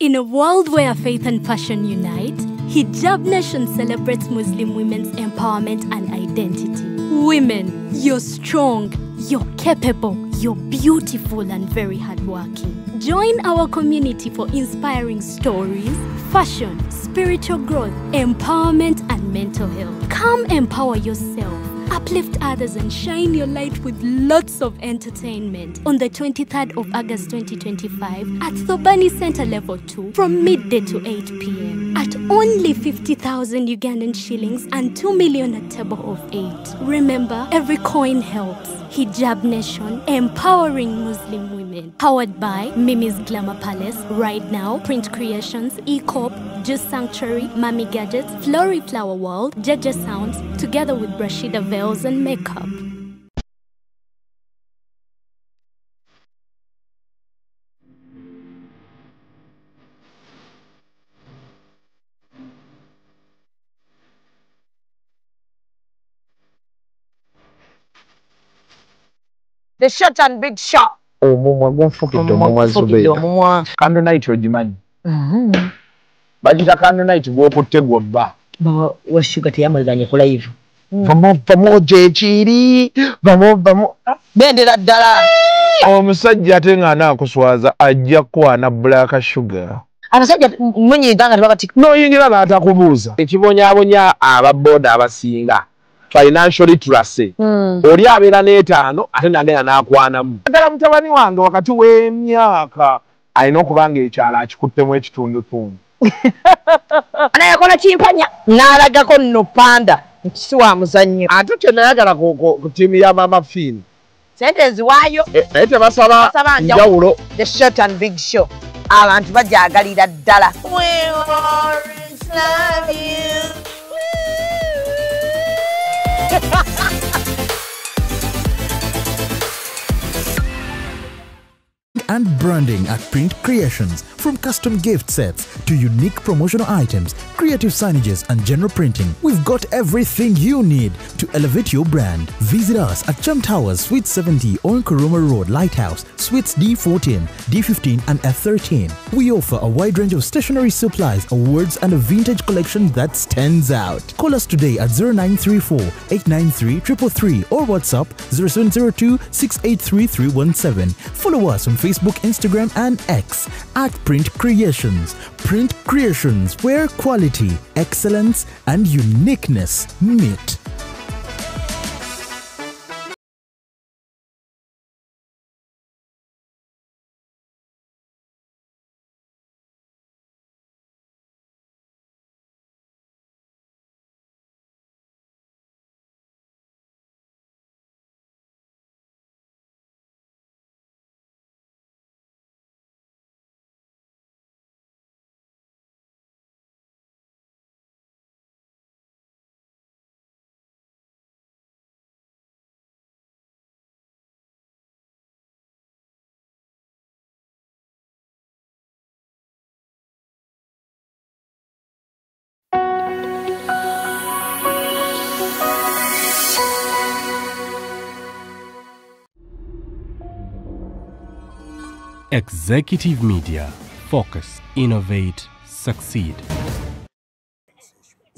In a world where faith and fashion unite, Hijab Nation celebrates Muslim women's empowerment and identity. Women, you're strong, you're capable, you're beautiful and very hardworking. Join our community for inspiring stories, fashion, spiritual growth, empowerment and mental health. Come empower yourself, uplift others and shine your light with lots of entertainment on the 23rd of August 2025 at Thobani Center Level 2 from midday to 8 p.m. at only 50,000 Ugandan shillings and 2 million at table of 8. Remember, every coin helps. Hijab Nation, empowering Muslim women. Powered by Mimi's Glamour Palace, Right Now, Print Creations, E-Corp, Juice Sanctuary, Mami Gadgets, Flory Flower World, Jeje Sounds, together with Brashida Veils and Makeup. The short and big shot. Omumwa gunfukidde omumwa Zubeida. Candle night ogimanyi? Bagita candle night gw'okutte gw'obba. Baba wa Sugar teyamalizanye ku live. Vamo vamo gyekiri vamo vamo. Bendera ddala. Omusajja ate ng'anaakuswaza ajja kukwana Black Sugar. Abasajja munyiga nga tebabati. N'oyingira n'atakubuuza. Ekibonyaabonya ababoda abasinga. Financial literacy. Oli abeera n'etaano ate nagenda n'akwanamu. Ddala mutabani wange wakati w'emyaka alina okuba ng'ekyalo akikuttemu ekitundutundu. Anayakola kimpanya n'alagako nno panda nti si wa muzannyo. Ate kye nayagala ku ttiimu ya Mama Finn. Sente nziwaayo. Naye tebasaba njawulo. The short and big show. Abantu bajagalira ddala. We always love you. And branding at Print Creations, from custom gift sets to unique promotional items, creative signages and general printing. We've got everything you need to elevate your brand. Visit us at Chum Towers, Suite 70 on Kuruma Road, Lighthouse, Suites D14, D15 and F13. We offer a wide range of stationery supplies, awards and a vintage collection that stands out. Call us today at 0934 893 333 or WhatsApp 0702 683 317. Follow us on Facebook, Instagram and X at Print Creations. Print Creations, where quality, excellence and uniqueness meet. Executive Media. Focus, innovate, succeed.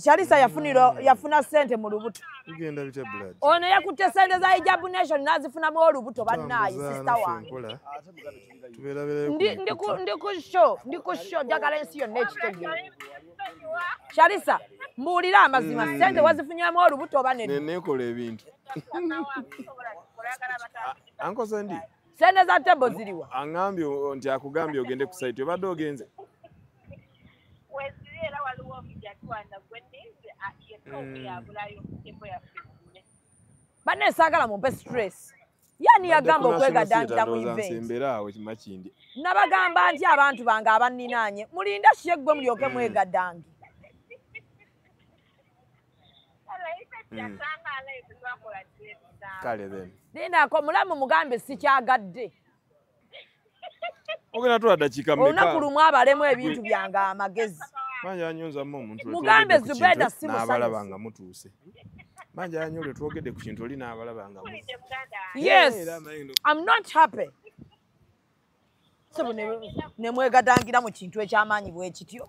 Shalisa yafuna sente mu lubuto. Ono yakutte sente za Hijab Nation n'azifunamu olubuto bannaye sister wange. Ndi ku show njagala ensi yonna ekitegeere. Shalisa mbuulira amazima sente wazifunyamu olubuto oba nedda? Nekola ebintu. Anko Sandy. Sente za tebo ziriwa. Angambye nti akugambye ogende ku site obadde ogenze. Banne saagala mumpe stress. Yani yagamba okwegaddangira mu event. Nabagamba nti abantu bange abanninaanye mulinda sheggwe mulyoke mwegaddange. Kale then. Nina ko mulamu mugambe sikyagadde. Ogenda tula dakiika mmeka? Olunaku lumu abalemu ebintu byange amagezi. Manja anyonza mu omuntu mugambe Zubeda si musanyufu. N'abalaba nga mutuuse. Manja anyo twogedde ku kintu oli n'abalaba nga mutuuse. Yes, I'm not happy. Sebo ne mwegadangira mu kintu ekyamaanyi bwe kityo.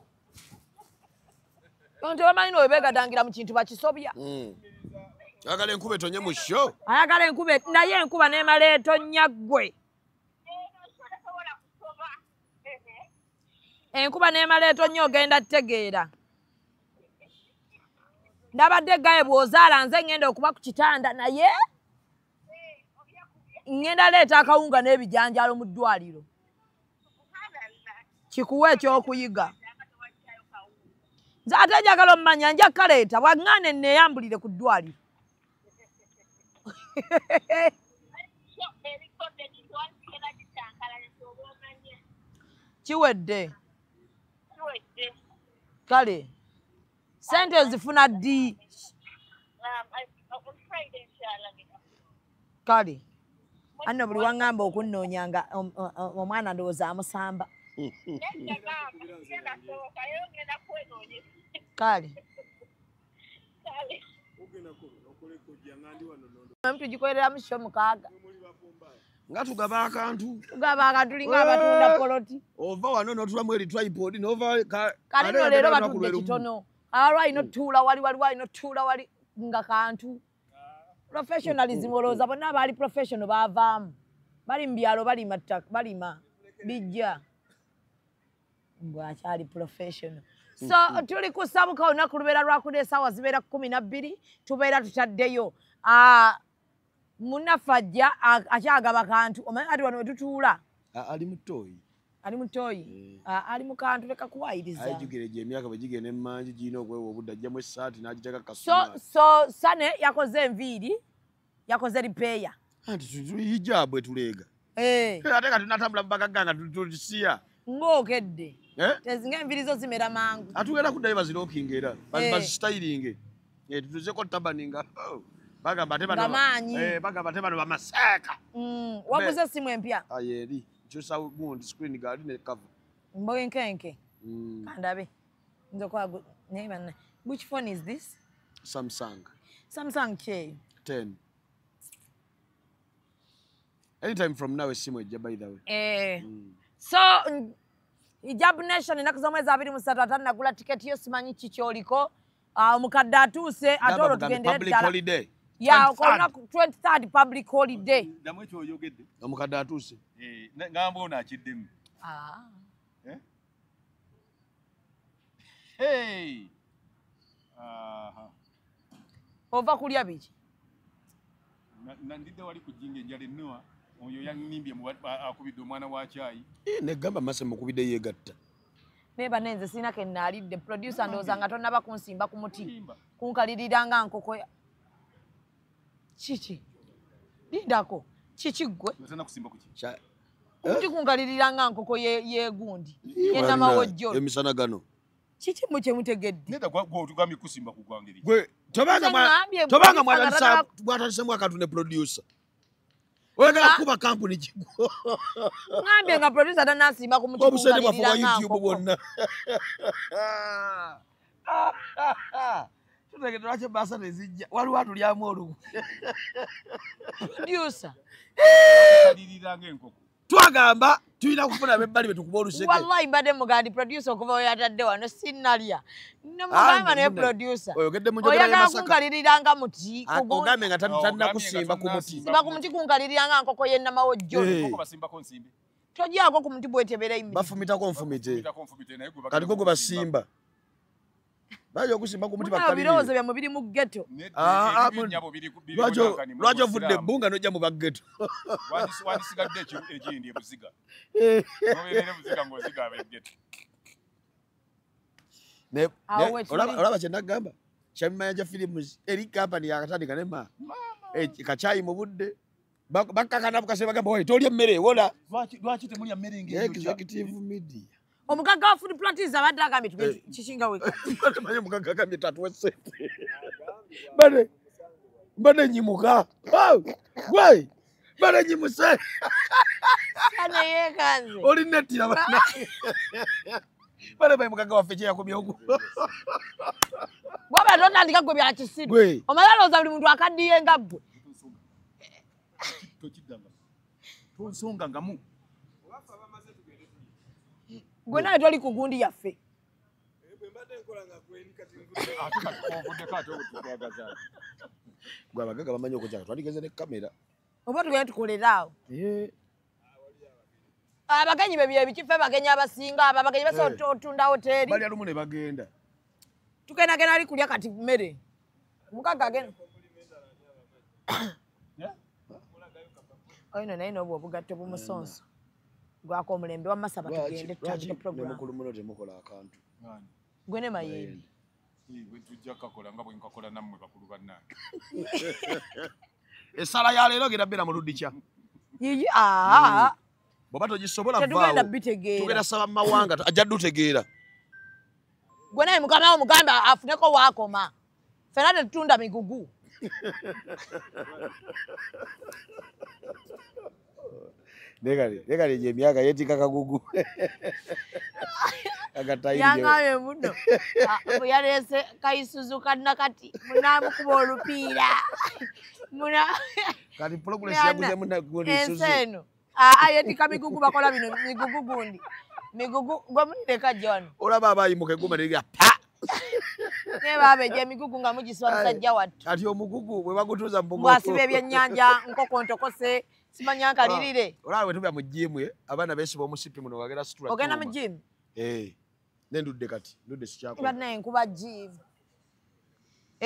Abantu bamanyi no begadangira mu kintu bakisobya. Ayagala enkuba etonye mu show. Ayagala enkuba naye enkuba n'emala etonnya ggwe. Enkuba n'emala etonnya ogenda tegeera. Ndabadde gaye bw'ozaala nze ngenda okuba ku kitanda naye ngenda leeta akawunga n'ebijanjaalo mu ddwaliro. Kikuwa ekyokuyiga. Nze ate njagala omumanya nja kaleeta bwaŋŋaane neeyambulire ku ddwaliro. Kiwedde. Kale. Sente ozifuna ddi? Kale. Anno buli waŋŋamba okunnoonyanga omwana ndowooza amusamba. Kale. Tugikoleramu show mukaaga. Nga tugaba akantu. Tugaba akantu linga abatunda poloti. Ova wano n'otulamu eri tripod n'ova kale nno leero batudde kitono. Alwa ino tuula wali wali wali no tuula wali nga kantu. Professionalism olowooza bonna abaali professional baavaamu. Bali mu byalo balima ttaka balima bijja. Mbw akyali professional. So tuli kusabuka olunaku lubeera lwakuna essaawa zibeera 12 tubeera tutaddeyo. Munnaffe ajja akyagaba kantu omanyi kati wano we tutuula. Ali mu ttooyi. Ali mu ttooyi. Ali mu kantu leka kuwayiriza. Ayijjukira egyo emyaka bwe gigenda emmanju girina okwewa obudde ajjamu essaati n'agiteeka kasumaali. So Sane yakoze enviiri yakoze ripeeya. Anti hijaabu etuleega. Ate kati natambula mu bagagga nga tutisiya. Ng'okedde. Tezinga enviiri zo zimera mangu. Atugenda kuddayo bazirookinga era bazisitayiringe. Tutuzeeko tabani nga bagamba ate bano bagamba ate bano bamaseeka. Waguze essimu empya? Aye eri. Nkyusa gundi screen guard ne cover. Mbogenkenke. Kandabe. Nze kwa naye banna. Which phone is this? Samsung. Samsung K. 10. Anytime from now esimu ejja by the way. So Hijab Nation ennaku z'omwezi 23 atannagula tiketi yo simanyi ki ky'oliko. Omukadde atuuse ate olwo tugendere public ddala. Holiday. Ya olunaku 23rd public holiday. Ddamu ekyo oyogedde. Omukadde atuuse. Ngamba ono akiddemu. Hey! Ova kulya biki? Ndidde wali ku jjinga enjala ennuma oyo yannimbye akubidde omwana wa kyayi. Negamba mase mukubidde yeegatta. Naye banne nze sirina ke nnaalidde. Producer ndowooza nga tonnaba kunsimba ku muti. Kunkalirira nga nkoko. Kiki? Lindako. Kiki ggwe? Omuti kunkalirira nga nkoko yeegundi. Yenamawojjolo. Emisana gano. Kiki mwe kye mutegedde? Nedda gwe otugambye kusimba ku gwangeri. Gwe tobanga mwatandisemu akantu ne producer. Oyagala kuba kampuni kigwo. Ngambye nga producer tannasimba ku muti Obusente bwaffe kunkalirira bwa nga YouTube nkoko. bwonna. Tutegedde lwaki ebbaasa tezijja. Waliwo atulyamu olukwe. Producer. Kalirira ng'enkoko. Twagamba tulina kufuna abebbali betukuba oluseke. Wallahi mbadde mugandi producer okuva we yatadde wano sinnalya. Nemugamba naye producer. Oyogedde mu njogera y'e Oyagala Masaka. kunkalirira nga muti. Ogambye nga talina kusimba ku muti. Simba ku muti kunkalirira nga nkoko y'ennamawojjolo. Enkoko basimbako nsimbi. Togyako ku muti bw'etebeera yimbi. Bafumitako nfumite. Bafumitako nfumite naye gwe Kati gwe basimba. Bayo okusimba ku muti Munaawe bakkalirire. ebirowoozo byammwe biri mu ghetto. Lwaki ovudde ebbunga n'ojja mu baghetto? Wandisigadde ekindi e Buziga. N'obeera e Buziga ng'oziga ab'eghetto. Olaba kye nagamba? Kyamimanya Films eri kampani yakatandika ne ma. Kacaayi mu budde. Bakkakana bukase bagamba oyi tolya emmere ewola. Lwaki temulya mmere ng'eyokya? Executive Media. Omugagga wa food planters abadde agambye tugende kikinga weka. Manyi omugagga agambye tatuwe ssente. Mbadde nnyimuka. Gwe! Mbadde nnyimuse. Sane yeekanze. Oli nettira bannange. Mbadde manyi mugagga waffe kye yakomye oku. Bw'oba totandika gwe bya kisiru. Omala alowooza buli muntu akaddiye nga ggwe. Tokiddanga. Tonsongangamu. Gwe naye toli ku gundi yaffe. Gwe abagagga bamanyi okujja twandigeze ne kamera. Oba tugenda tukolera awo. Abagenyi be byebikife bagenyi abasinga abo abagenyi basobola otunda hoteri. Balya lumu ne bagenda. Tugenda genda ali kulya kati mmere. Mugagga agenda. Oyino naye n'obwo obugatto bumusonso. Gwako omulembe wamma saba tugende tutandike program. Mukulu muno temukola akantu. Gwe ne Mayende. Bwe tujja kakola nga bwe nkakola nammwe bakulu bannange. Essala ya leero genda beera mu Ludica. Yiyi Bw'oba togisobola vaawo. Tetugenda bitegeera. Tugenda saba mu mawanga ajja dutegeera. Gwe naye mukama wo mugambe afuneko waakoma. Ffenna tetutunda migugu. Nekale gye emyaka yeetikka kagugu. Yangamye muno. Yaleese Kayisuzu kannakati munaamukuba olupiira. Kati progress yaguze gundi Isuzu. Ensi eno. Yeetikka migugu bakola bino migugu gundi. Migugu gwe mulireka John. Olaba abayimuka eggumba ne ligira pa! Naye baaba emigugu nga mugisiba musajja wattu. Kati omugugu bwe bagutuuza mu bugugu. Bw'asiba ebyennyanja nkoko ntokose simanya nkalirire. Olaba bwe tuba mu gym abaana beesiba omusipi muno bagenda situla. Ogenda mu gym? Nendudde kati, ndudde sikyakola. Bannaye nkuba gym.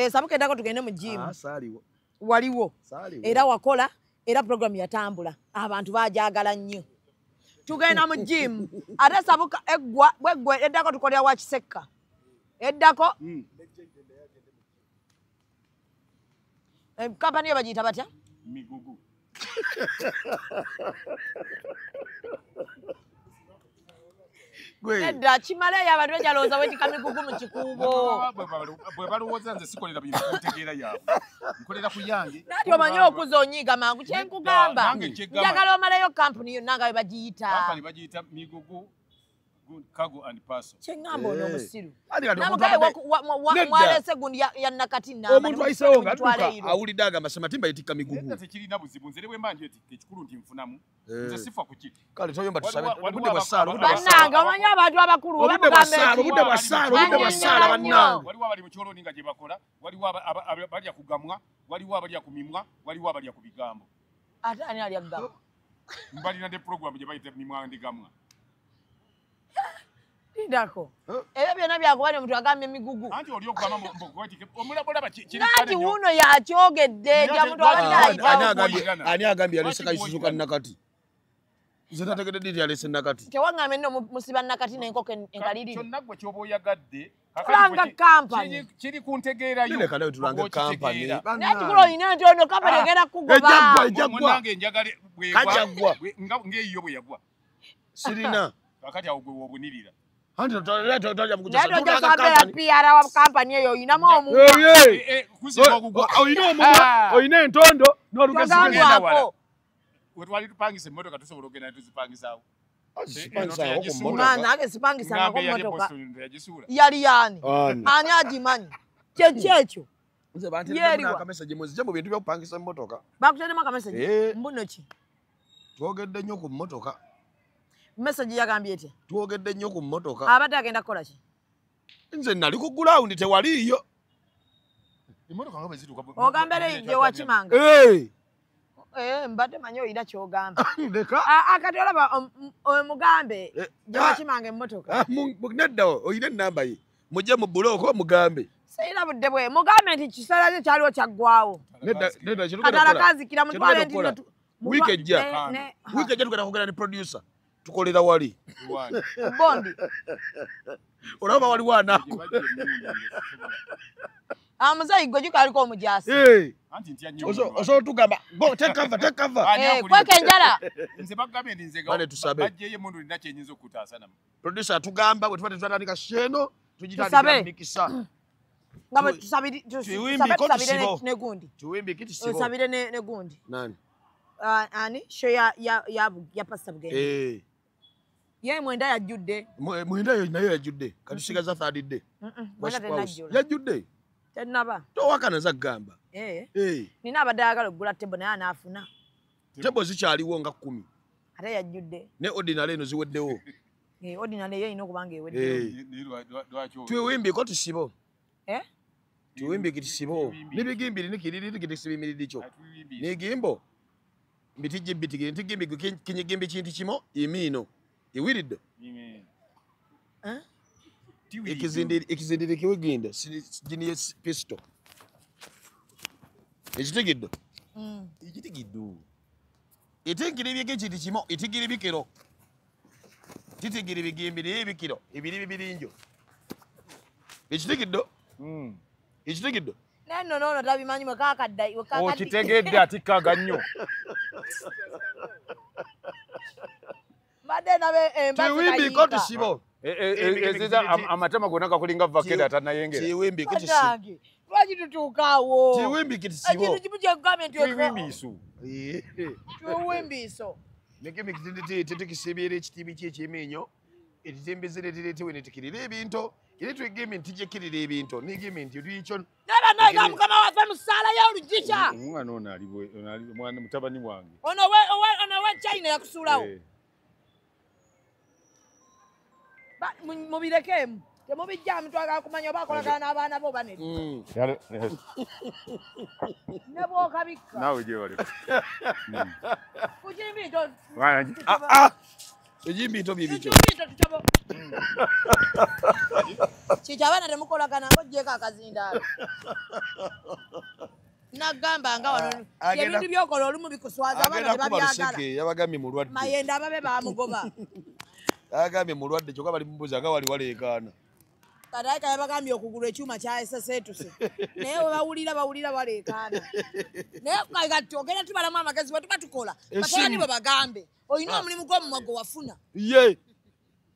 Sabuka eddako tugende mu gym. Saaliwo. Waliwo. Saaliwo. Era wakola, era program yatambula. Abantu baajagala nnyo. Tugenda mu gym. Ate sabuka eggwa, bweggwa eddako tukolera wa Kisekka. Eddako. Kampani yo bagiyita batya? Migugu. Nedda kimaleyo abantu bajalowooza weetikka migugu mu kikuubo. Bwe balowooza nze sikolera bintu kutegeera yaabwe. Nkolera ku yange. Nati omanyi okuza onyiiga mangu kye nkugamba. Njagala omaleyo kampuni yonna nga bwe bagiyita. Kampani bagiyita Migugu Cargo and Parcel. Kye ŋŋamba ono omusiru. Namugaye mwalese gundi ya nakati namba. Omuntu ayiseewo ng'adduka awulidde agamba Sematimba yeetikka migugu. Nedda tekirina buzibu nze ne bwe mba njetikka ekikulu nti nfunamu. Nze sifa ku ki. Kale toyomba tusabe obudde bwa ssaala. Bannange omanyi abantu abakulu oba mugambe ki? Obudde bwa ssaala, obudde bwa ssaala bannange. Waliwo abali mu kyolooni nga gye bakola, waliwo abalya ku gamwa, waliwo abalya ku mimwa, waliwo abalya ku bigambo. Ate ani alya kugamwa? Mbalina ne program gye bayita mimwa ndi gamwa. Lindako. Ebyo byonna byakuba omuntu agambye emigugu. Anti oli okugamba omulaba kiri Nanti wuno yakyogedde nti omuntu abadde ayitawo. Ani agambye yaleese Kayisuzu kannakati? Nze tategedde ddi yaleese nakati. Tewaŋŋambe nno musiba nakati n'enkoko enkalirire. Kyonna gwe ky'oba oyagadde. Tulanga kampani. Kiri ku ntegeerayo. Leka nawe tulange kampani. Naye kikulu olina nti ono kampani egenda kukugoba. Ejja ggwa. Munnange njagala Kajja ggwa. Ng'eyiyo bwe yagwa. Sirina. Kakati awo gwe w'obunirira. Anti toja mukujja. Naye tojja kubeera PR wa kampani eyo oyinamu omumwa. Oyina omumwa, oyina entondo n'olugezigezi. We twali tupangisa emmotoka tusobola okugenda ne tuzipangisaawo. Nange sipangisangako mmotoka. Yali yaani? Ani agimanyi? Kyeki ekyo? Nze banteereddemu n'akameseji muzije mu bintu by'okupangisa emmotoka. Bakuteeremu akameseji? Mbuno ki? Twogedde nnyo ku mmotoka. Message yagambye etya? Twogedde nnyo ku mmotoka. Abadde agenda kukola ki? Nze nali ku ground tewaliiyo. Emmotoka nga bwe zituuka. Ogambere gye wakimanga. Mbadde manyi oyina ky'ogamba. Leka. Kati olaba omugambe gye wakimanga emmotoka. Nedda oyina ennamba ye. Mujje mu bulooko mugambe. Sirina budde bwe. Mugambe nti kiseera kye kyaliwo kyaggwawo. Nedda nedda kye tugenda kukola. Katala kazikira mutwale nti Wiiki ejja. Wiiki ejja tugenda kwogera ne producer. Tukolera wali. Bondi. Olaba waliwo anaako. Amuzayi gwe juka aliko omujaasi. Anti ntya nnyo. Osobola tugamba go take cover, take cover. Kweka enjala. Nze bagambye nti nze bajjeyo emmundu nina kye nnyinza okutaasa namu. Producer tugamba bwe tuba tetutandika sheno tugitandikira mikisa. Nga bwe tusabire ne gundi. Tusabire ne gundi. Nani? Ani show ya Pastor Bugenda. Ye mwenda yajjudde. Mwenda nayo yajjudde. Kati tusigaza third day. Mwenda tennajjula. Yajjudde. Tennaba. Towakana za kugamba. Nina abadde ayagala okugula tebo naye anaafuna. Tebo zikyaliwo nga 10. Ate yajjudde. Ne ordinary eno ziweddewo. Ordinary yo ino kubanga ewedde. Tuwimbi ko tusibo. Tuwimbi kitisibo. Nibigimbiri nikiriri kitisibimiriri kyo. Nigimbo. Mbitije bitigiri ntigimbi kinyigimbi kinti kimo imino. Iwiriddo. Ekizindiri kiwiginda giniye pistol. Ekitegeddo. Ekitegeddo. Etenkiri byeke kinti kimo etigiri bikiro. Titigiri bigimbiri ebikiro ebiri bibirinjo. Ekitegeddo. Ekitegeddo. Neno nono tabimanyi mwekakadda wekakadda. Okitegedde atikaga nnyo. Mbadde nabe embazi Tiwimbi ko tusibo. Eziza amatama gonna gakulinga vakeda atanayengera. Tiwimbi kitusibo. Lwaki tutuukaawo? Tiwimbi kitusibo. Ekintu kimu kye nkugambye nti Tiwimbiiso. Tiwimbiiso. Nekemi kitindi titikisibira ekitibi ky'ekiminyo. Etitembezere tiretewe netikirira ebintu. Ere twegeme ntijekirira ebintu. Nigeme nti lwikyo. Naba nayiga mukama waffe mu ssaala y'olugikya. Omwana ono ali mwana mutabani wange. Ono we China yakusuulawo. Mubirekemu. Temubijjamu twagala kumanya oba akolagana n'abaana bo banene. Ne bw'okabikka. Naawe gyewale. Kukimbito. Ejimbito bibikyo. Ejimbito tutabo. Kiki abaana temukolagana ng'oggyeko akazindaalo. Nagamba nga wano ebintu by'okola olumu bikuswaza abaana tebabyagala. Yabagambye mulwadde. Mayenda ababe baamugoba. Agambye mulwadde kyokka bali mubuuza nga wali waleekaana. Kadaika yabagambye okugula ekyuma kya SSetuse. Naye bwe bawulira baleekaana. Naye kati ogenda tubalamu amagezi bwe tuba tukola. Batabani bwe bagambe. Olina omulimu gw'omumwa gwe wafuna. Ye.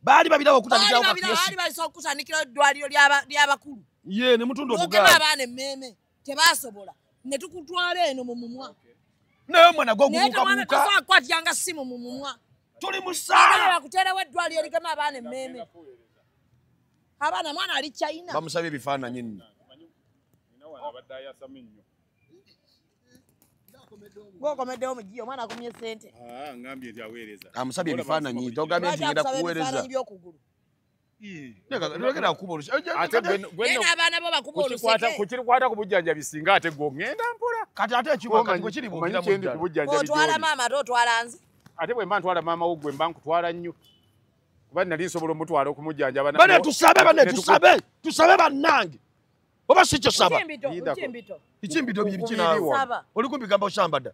Baali babirawo okutandikirawo kakiosi. Baali balisobola okutandikirawo eddwaliro ly'abakulu. Ye ne mutunda obugaali. N'ogema abaana emmeeme tebasobola. Ne tukutwala eno mu mumwa. Naye omwana gw'ogubuukabuuka. Naye omwana tosobola kukwatira simu mu mumwa. Tuli mu ssaala. Bakuteerawo eddwaliro erigema abaana emmeeme. Abaana mwana ali China. Bamusabye ebifaananyi nno. Ng'okomeddewo mugiyo omwana akumye ssente. Ngambye nti aweereza. Amusabye ebifaananyi togambye nti ngenda kuweereza. Ate abaana bo bakuba oluseke. Kukirikwata ku bujjanjabi singa ate gwe ŋŋenda mpola. Kati ate ekyuma kati gwe kiri bwokira mu ddala. Otwala maama ate otwala nze. Ate bwe mba ntwala maama wo gwe mba nkutwala nnyo. Kuba nali nsobola omutwala okumujjanjaba. Bane tusabe bane tusabe. Tusabe bannange. Oba si kyo saba. Ekimbito bye biki naawe. Oli kumpi gamba okyambadda.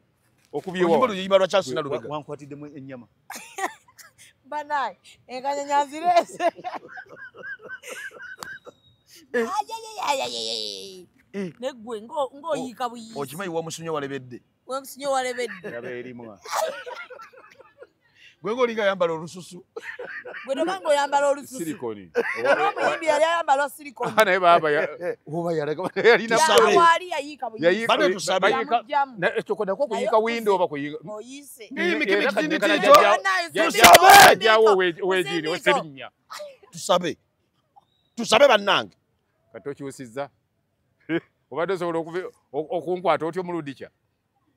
Okubyewa. Oluyimba luyimba lwa Charles Nalubega. Wankwatiddemu ennyama. Banaye enkanyanya nzireese. Neggwe ng'oyiika buyiisi. Okimanyi wamusunye walebedde. Wamusunye walebedde. Yaba erimwa. Gwe ng'olinga ayambala olususu. Gwe toba ng'oyambala olususu. Silikoni. Omuyimbi yali ayambala silikoni. Naye baaba oba yalaga yalina waali yayiika buyiisi. Bane tusabe. Ekyo nako kuyiika windo oba kuyiika. Oyiise. Tusabe. Jawo weegiri weserinnya. Tusabe. Tusabe bannange. Kati okyusizza. Obadde osobola okunkwata otyo omuludikya.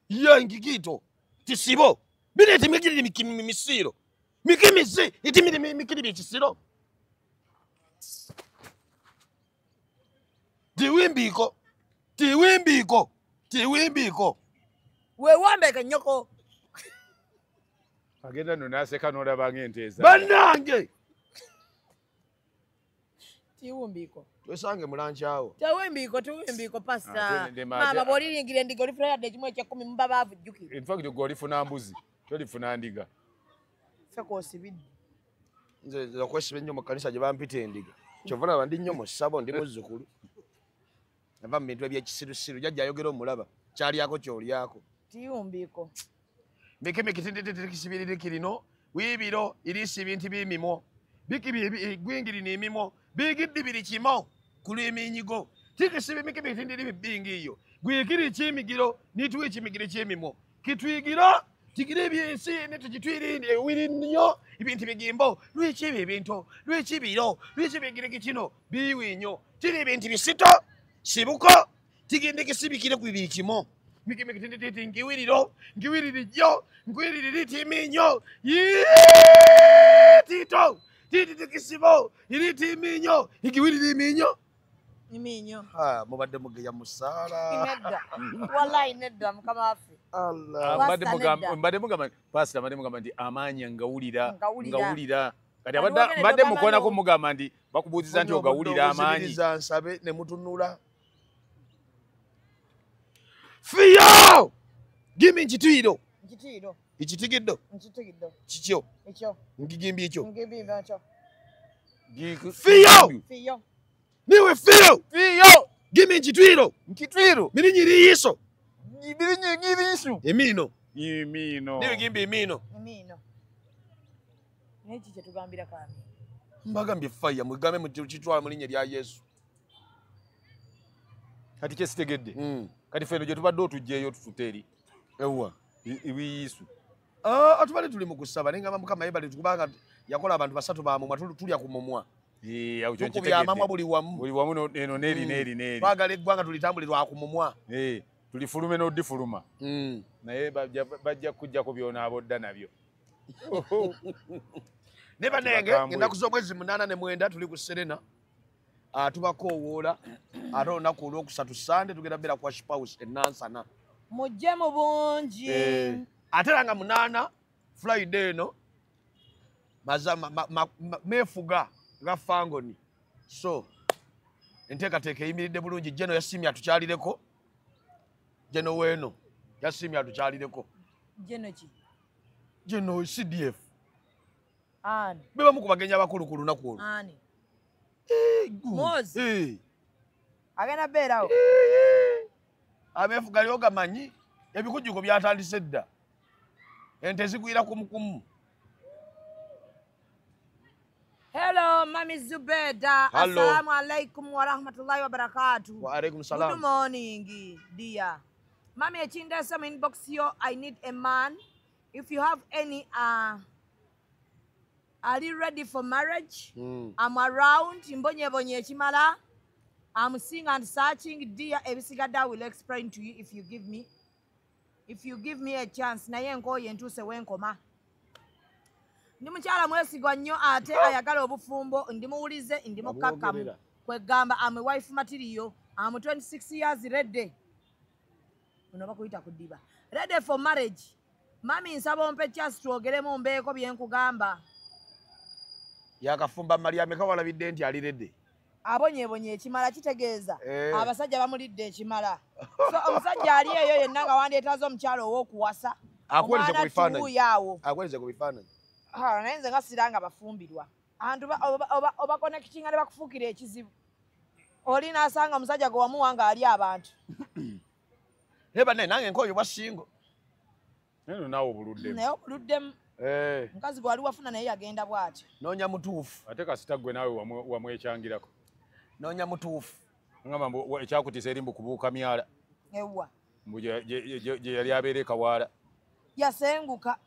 Ye nkikiito. Tisibo. Bireti mikiri misiro. Mikimizi itimiri mikiri bikisiro. Tiwimbiko. Tiwimbiko. Tiwimbiko. Weewambeke nnyoko. Agenda nno n'aseka n'olaba ng'ente eza. Bannange. Tiwumbiko. Twesange mulanchi awo. Tiwumbiko, tiwumbiko pastor. Maama bw'oliringira endiga olifuna yadde ekimu eky'ekkumi muba baavu jjukira. In fact gwe olifuna mbuzi, tolifuna ndiga. Ffe kw'osibidde. Nze okwesiba ennyo mu kkanisa gye bampita endiga. Kyova olaba ndi nnyo mu ssabo ndi muzzukulu. Nava mu bintu eby'ekisirusiru jjajja ayogera omulaba kyalyako ky'olyako. Tiwumbiko. Mikemikitindittikisibiriri kirino wiibiro irisi ebintu by'emimwo bikibi gwingiri n'emimwo bigiddi biri kimo kulw'eminyigo tikisibi mikemikitindiri bibingi iyo gwikiri ekimigiro nituwa ekimigiro eky'emimwo kitwigira tigira ebyensi netugitwirindi ewiri nnyo ebintu bigimbo lwiki ebyo ebintu lwiki biro lwiki bigiriki kino biwinyo tiri ebintu bisito sibuko tigende kisibikire ku bibiri kimo mikemikitindititi ngiwiriro ngiwiririjjo ngiwiririri timinyo tito Tititikisibo iriti iminyo igiwirira iminyo iminyo. Ha mubadde mugeya musaala. Nedda. Wallahi nedda mukama waffe. Allah. Mbadde mugamba pastor mbadde mugamba nti amaanyi ngawulira ngawulira. Kati abadde mukoonako mugamba nti bakubuuziza nti ogawulira amaanyi. Nzikiriza nsabe ne mutunula. Fiyo! Gimi nkitwiro. Nkitwiro. Ikitigiddo. Nkitigiddo. Kikyo. Ekyo. Ngigimbi ekyo. Ngigimbi ekyo. Fiyo! Fiyo. Niwe fiyo! Fiyo! Gimi nkitwiro. Nkitwiro. Mirinyiriiso. Mirinyiriiso. Emino. Emino. Niwe gimbi emino. Emino. Naye ki kye tugambira kami? Mbagambye fire mugambe mukitwala mu linnya lya Yesu. Kati kye sitegedde. Kati ffe eno gye tubadde otuggyeyo tutute eri. Ewa. Ibiyisu. Atubadde tuli mu kusaba naye ngamba Mukama yeebale kubanga yakola abantu basatu ba mumwa tulya ku mumwa. Awo kyo Tukubya amamwa buli wamu. Buli wamu eno n'eri n'eri n'eri. Twagala eggwanga tulitambulirwa ku mumwa. Tulifulume n'odifuluma. Naye bajja kujjako by'onaabodda nabyo. Ne bannange ennaku z'omwezi 8 ne 9 tuli ku Serena. Tubakoowoola ate olunaku olwokusatu Sande tugenda beera ku Worship House e Nansana. Mujje mu bungi. Ate era nga 8 Friday eno meefuga nga Fangoni. So enteekateeka eyimiridde bulungi. Jeno yasiimye atukyalireko. Jeno weeno yasiimye atukyalireko. Jeno ki? Jeno CDF. Ani? Be bamu ku bagenyi abakulu ku lunaku olwo. Ani? Mozi. Agenda beerawo. Abeefuga lyo gamanyi ebikujjuko byatandise dda. Ente zigwira kumukumu. Hello, Mami Zubeda. Assalamu alaikum wa rahmatullahi wa barakatuh. Wa alaikum salam. Good morning, dear. Mami echinda some inbox yo. I need a man. If you have any are you ready for marriage? I'm around. Mbonyebonye ekimala. I'm seeing and searching, dear. Ebisigada will explain to you if you give me. If you give me a chance. Naye nkoye ntuuse wenkoma. Ndi mukyala mwesigwa nnyo ate ayagala obufumbo, ndi muwulize, ndi mukkakkamu. Kwegamba I'm a wife material. I'm 26 years ready. Ono bakuyita kudiba. Ready for marriage. Mami nsaba ompe chance twogeremu mbeeko bye nkugamba. Yakafumba Maria ameka walabidde nti ali ready. Abonyebonye ekimala kitegeeza abasajja bamulidde ekimala. So omusajja ali eyo yenna nga wandeetaaza omukyala ow'okuwasa. Akuweereze ku bifaananyi. Akuweereze ku bifaananyi. Naye nze nga siranga bafumbirwa. Abantu oba connectinga ne bakufuukira ekizibu. Oli n'asanga omusajja gwe wamuwa nga ali abantu. Naye bannaye nange nkooye bwa singo. Eno naawe obuluddemu. Naye obuluddemu. Mukazi gwe wali wafuna naye yagenda bw'atyo. Noonya mutuufu. Ate kasita ggwe naawe wamwekyangirako. Noonya mutuufu. Ngamba mbu ekyakutiisa eri mbu kubuuka myala. Ewa. Mbu gye yali abeera e Kawaala. Yasenguka.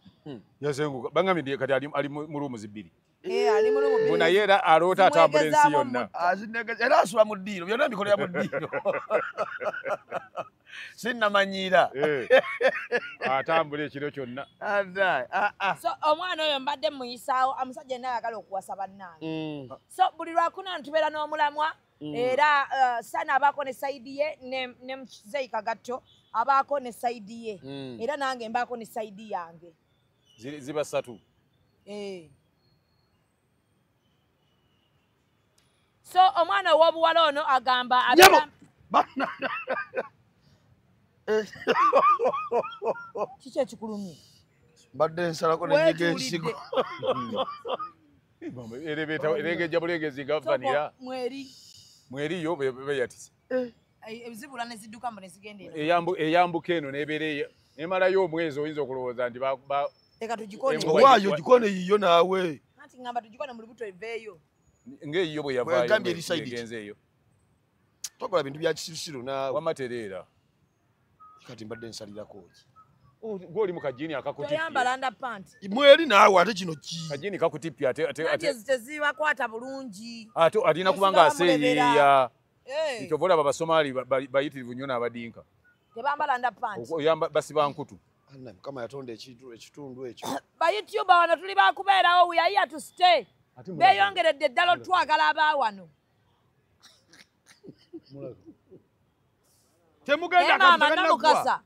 Yasenguka. Bangambye kati ali mu ruumu bbiri. Ali mu ruumu bbiri. Mbu naye era aloota atambula ensi yonna. Era asula mu ddiiro. Byonna mbikolera mu ddiiro. Sinnamanyiira. Atambula ekiro kyonna. So omwana oyo mbadde muyisaawo omusajja yenna ayagala okuwasa bannange. So buli lwakuna ntubeera n'omulamwa era Sana abaako ne sayidi ye ne Muzeeyi Kagatto abaako ne sayidi ye era nange mbaako ne sayidi yange. Ziba ssatu. So omwana ow'obuwala ono agamba Kiki ekikulumye? Mbadde nsalako nenyiga ensigo. Erengejja bulengezi nga vanira. Mweri. Mweri yo beyatise. Ebizibula ne zidduka mbu ne zigenda eno. Eyambuka eno n'ebeera eyo. Nemalayo omwezi oyinza okulowooza nti Leka tugikone. Owaayo gikone yiyo naawe. Anti ngamba tugikone mu lubuto eveeyo. Ng'eyiyo bwe yavaayo egenze eyo. Tokola bintu bya kisirusiru naawe. Wamatereera. Kati mbadde nsalirako ki? Gwe oli mu kajiini akakutippye. Toyambala underpant. Mweri naawe ate kino ki? Kajiini kakutippye ate tezibakwata bulungi. Ate alina kuba nga aseeyeeya. Kyova olaba Abasomaali bayitirivu nnyo n'abadinka. Tebambala underpant. Oyamba basiba nkutu. Mukama yatonda ekitundu ekyo. Ba YouTuber wano tuli bakubeerawo, we are here to stay. Beeyongeredde ddala otwagala abaawano. Temugenda maama Namukasa.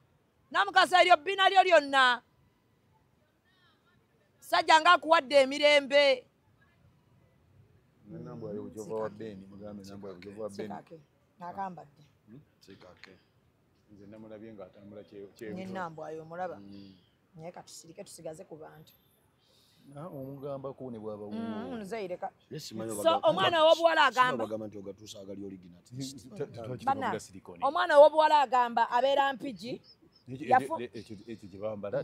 Namukasa eryo bbina lyo lyonna. Sajja nga akuwadde emirembe. Nakambadde. Nze namulabye ng'atambula Nambwayo omulaba. Naye katusirike tusigaze ku bantu. Omugambako ne bw'aba nzeireka. So omwana w'obuwala agamba omwana w'obuwala agamba abeera Mpigi. Ekyo gye bambala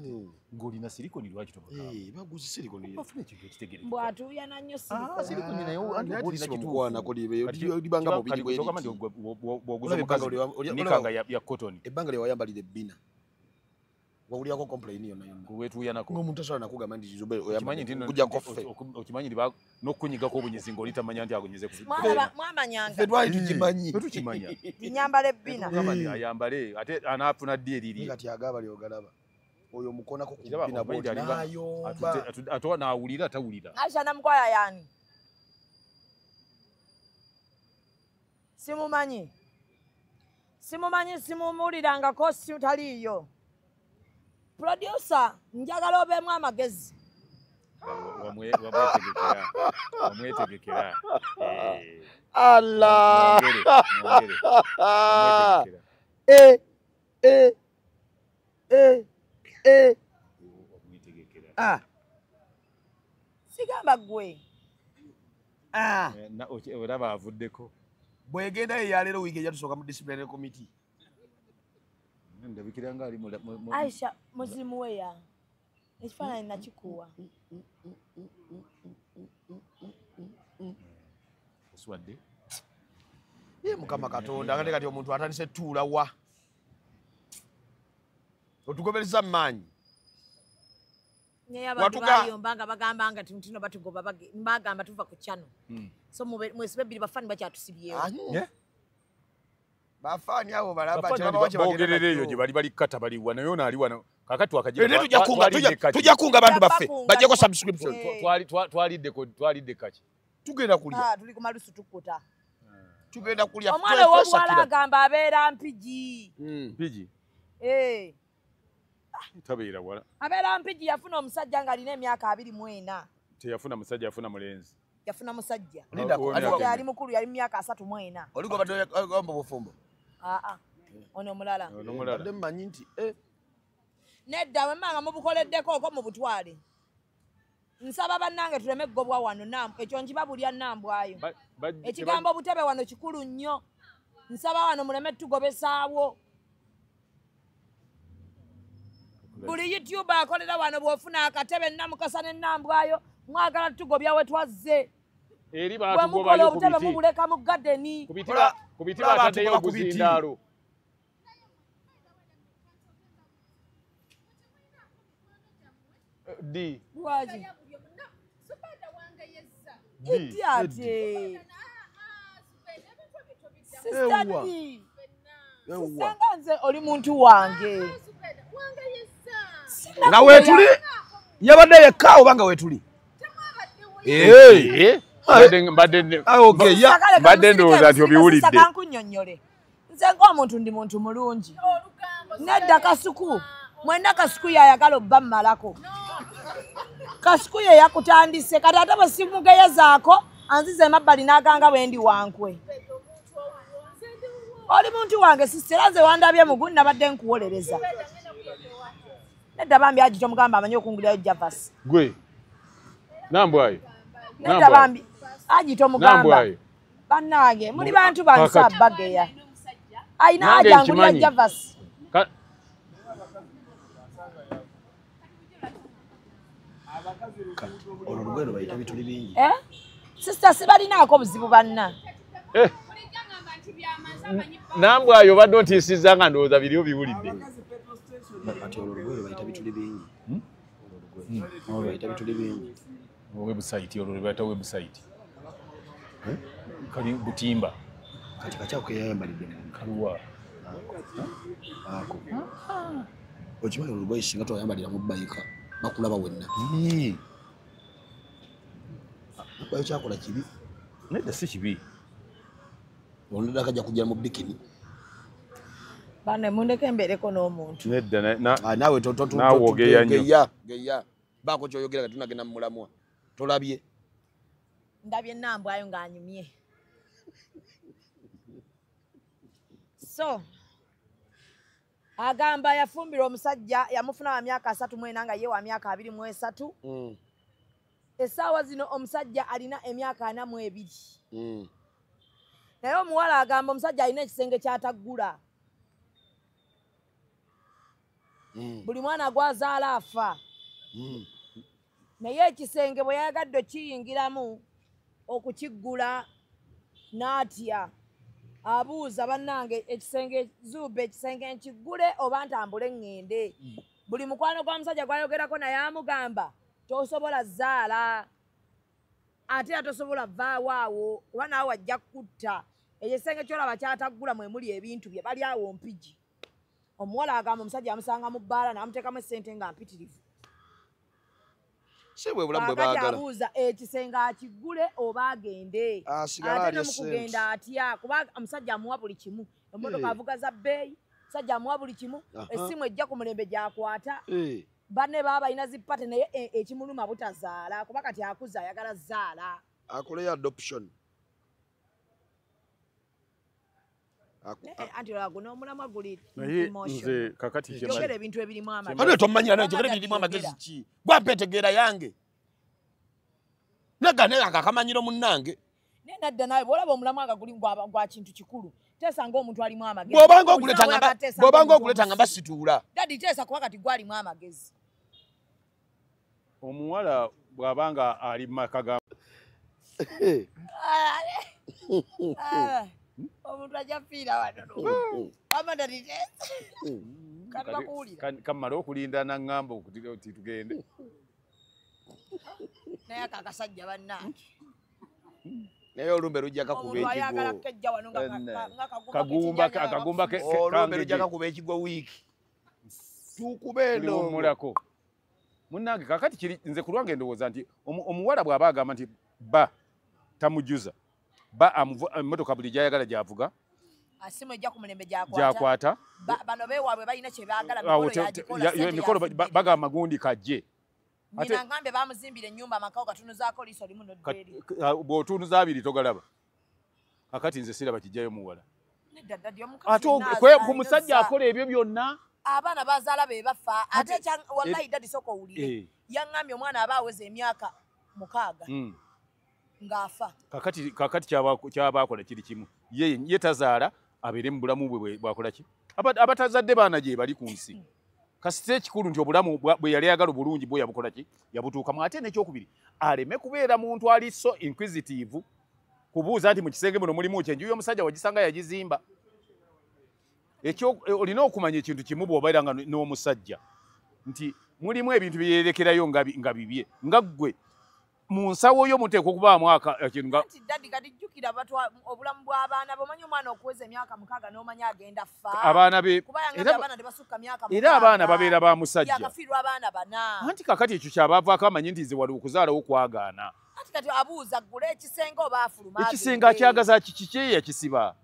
ng'olina silikoni lwaki tobagamba? Baguze silikoni. Bafuna ekintu ekitegerekeka. Mbw'atuuyana nnyo silikoni. Silikoni naye olina kituufu. Libanga mubiri bwe nti bw'oguza omukazi nikanga ya cotton. Ebbanga lye wayambalira ebbina. Wawulirako complain yonna yonna. Weetuuyanako. Ng'omuntu tasobola nakugamba nti kujjako ffe. Okimanyi nti n'okunyigako obunyizi ng'oli tamanya nti agunyize ku. Mwamanyanga. Ffe twali tukimanyi. Ffe tukimanya. Nyambala ebbina. Ayambale ate anaafuna ddi eriri. Kati agaba lyogalaba. Oyo omukonako ku bbina bw'oti n'ayomba. Ate n'awulira tawulira. Aisha Namukwaya y'ani? Simumanyi. Simumanyi simumuwulirangako taliiyo. Producer, njagala obeemu amagezi. Wamwetegekera. Allah. Wamwetegekera. Sigamba ggwe. Olaba avuddeko. Bw'egenda eyo yaleero wiiki ejja tusooka mu disciplinary committee. Ndabikira ali Aisha muzimu weya. Ekifaananyi nakikuwa. Oswadde? Ye Mukama Katonda ate kati omuntu atandise tuula wa. Otugobereza mmaanyi. Naye abantu bayomba nga bagamba nga tino batugoba bagamba tuva ku channel. So mwesibe ebbiri bafaani bakyatusibyewo. Bafaani abo balaba bogerera eyo gye bali bali kata baliwa naye ono ali wano kakati wakagira tujja kunga abantu baffe bajjeko subscription. Twalidde kaki tugenda kulya tuli ku malusu tukkuta tugenda kulya. Omwana w'obuwala agamba abeera Mpigi. Mpigi tabeera wala abeera Mpigi. Yafuna omusajja ng'alina emyaka 24. Teyafuna musajja, yafuna mulenzi. Yafuna musajja yali mukulu, yali mu myaka 34. Oliko badde ogamba obufumbo? Ono omulala. Badde mmanyi nti nedda bwe mmanga mubukoleddeko okwo mubutwale. Nsaba bannange tuleme kugobwa wano. Ekyo nkibabulya Nambwayo. Ekigambo obutebe wano kikulu nnyo. Nsaba wano muleme tugobesaawo. Buli YouTuber akolera wano bw'ofuna akatebe Namukasa ne Nambwayo mwagala tugobya we twazze. Eri baatugobayo ku biti. Mubuleka mu gadeni. Ku biti bataddeyo oguzindaalo. D. Lwaki? Edi ate. Sister D. Sister nga nze oli muntu wange. Nga weetuli? Yabadde yekka oba nga weetuli? Mbadde ndowooza nti obiwulidde. Nkunnyonnyole. Nze ng'omuntu ndi muntu mulungi. Nedda Kasuku. Mwenna Kasuku yayagala obba mmalako. Kasuku ye yakutandise kati ate bwe simugeyezaako anzize emabbali n'aganga bwe ndi wankwe. Oli muntu wange sister, era nze wandabye mugu nabadde nkuwolereza. Nedda bambi aji tomugamba amanyi okungulirayo Javas. Gwe. Nambwayo. Nedda bambi aji tomugamba. Bannange muli bantu bansa bageya. Ayina aja ngulira Javas. Olwo olugoye lwe bayita bituli bingi. Sister sibalinaako buzibu banna. Nambwayo obadde ontiisizza nga ndowooza biri obiwulidde. Kati olwo olugoye lwe bayita bituli bingi. Olwo bayita bituli bingi. Website olwo lwe bayita website. Kali butimba. Kati kati ako keyayambalidde munda. Kaluwa. Ako. Okimanyi olugoye singa toyambalira mu bbayika bakulaba wenna. Nambwayo kyakola kibi. Nedda si kibi. Olundaka akajja kujja mu bikini. Bane mundeke mbeereko n'omuntu. Nedda naawe ogeya nnyo. Geya. Baako ky'oyogera kati tunagenda mu mulamwa. Tolabye. Ndabye Nambwayo ng'anyumye. So agamba yafumbirwa omusajja yamufuna wa myaka 34 nga ye wa myaka 23. Essaawa zino omusajja alina emyaka 42. Naye omuwala agamba omusajja alina ekisenge ky'ataggula. Buli mwana gw'azaala afa. Naye ekisenge bwe yayagadde okiyingiramu okukiggula n'atya. Abuuza bannange ekisenge Zube ekisenge nkiggule oba ntambule ŋŋende. Buli mukwano gwa musajja gwayogerako naye amugamba tosobola zaala ate era tosobola vaawo awo kuba naawe wajja kukutta. Ekisenge ky'olaba kyataggula mwe muli ebintu bye bali awo Mpigi. Omuwala agamba omusajja amusanga mu bbaala n'amuteekamu essente nga mpitirivu. Si bwe bulamu bwe baagala. Abuuza ekisenge akiggule oba agende. Ate n'omukugenda atya kuba omusajja amuwa buli kimu. Emmotoka avuga za bbeeyi, omusajja amuwa buli kimu, essimu ejja ku mulembe gy'akwata. Banne baba balina zippate naye ekimuluma butazaala kuba kati akuza ayagala zaala. Akoleyo adoption. Anti olwo n'omulamwa guli nze kakati yogera ebintu ebirimu amagezi. Ate tomanyira naye yogera ebirimu amagezi ki? Gwampa entegeera yange. Naga naye akakamanyiro munnange. Naye nadda naawe bw'olaba omulamwa nga guli gwa kintu kikulu teesa ng'omuntu alimu amagezi. Bw'obanga oguleeta nga basituula. Daddy teesa kuba kati gwalimu amagezi. Omuwala bw'abanga ali mu maka ga omuntu ajja fiira wano. Wamma daddy teesa. Kati bakuwulira. Kammale okulinda n'aŋŋamba nti tugende. Naye ako akasajja bannange. Naye olumbe lujja kakuba ekigwo. Kagumba olumbe lujja kakuba ekigwo wiiki. Tukube eno. Munnange kakati kiri nze ku lwange ndowooza nti omuwala bw'aba agamba nti bba tamujuza bba emmotoka buli gy'ayagala gy'avuga asimu ejja ku mulembe gy'akwata bano beewaabwe balina kye baagala emikolo bagamba gundi kajje. Nina ngambe bamuzimbira ennyumba amaka ogatunuzaako liiso limu n'odda eri. Bw'otunuza abiri togalaba. Kakati nze siraba kijjayo muwala. Nedda daddy omukazi ate ku musajja akola ebyo byonna. Abaana bazaala be bafa ate wallahi daddy sooka owulire. Yaŋŋambye omwana aba aweza emyaka 6 ng'afa. Kakati kyaba akola kiri kimu. Ye tazaala abeere mu bulamu bwe bwakola ki? Abatazadde baana gye bali ku nsi. Kasita ekikulu nti obulamu bwe yali ayagala obulungi bwe yabukola ki? Yabutuukamu. Ate n'ekyokubiri aleme kubeera muntu ali so inquisitive kubuuza nti mu kisenge muno mulimu ki enju y'omusajja wagisanga yagizimba. Ekyo olina okumanya ekintu kimu bw'obeera nga n'omusajja nti mulimu ebintu byeyerekerayo nga bibye nga ggwe mu nsawo yo muteekwa okubaamu ekintu nga anti daddy kati jjukira obulamu bw'abaana bw'omanyi omwana okuweza emyaka 6 n'omanya agenda fa. Abaana be abaana tebasukka myaka 6 era abaana babeera ba musajja. Yakafiirwa abaana 4. Anti kakati ekyo kyabavaako amanyi nti nze wali okuzaalawo kwagaana. Anti kati abuuza ggula ekisenge oba afuluma. Ekisenge akyagaza kiki yakisiba.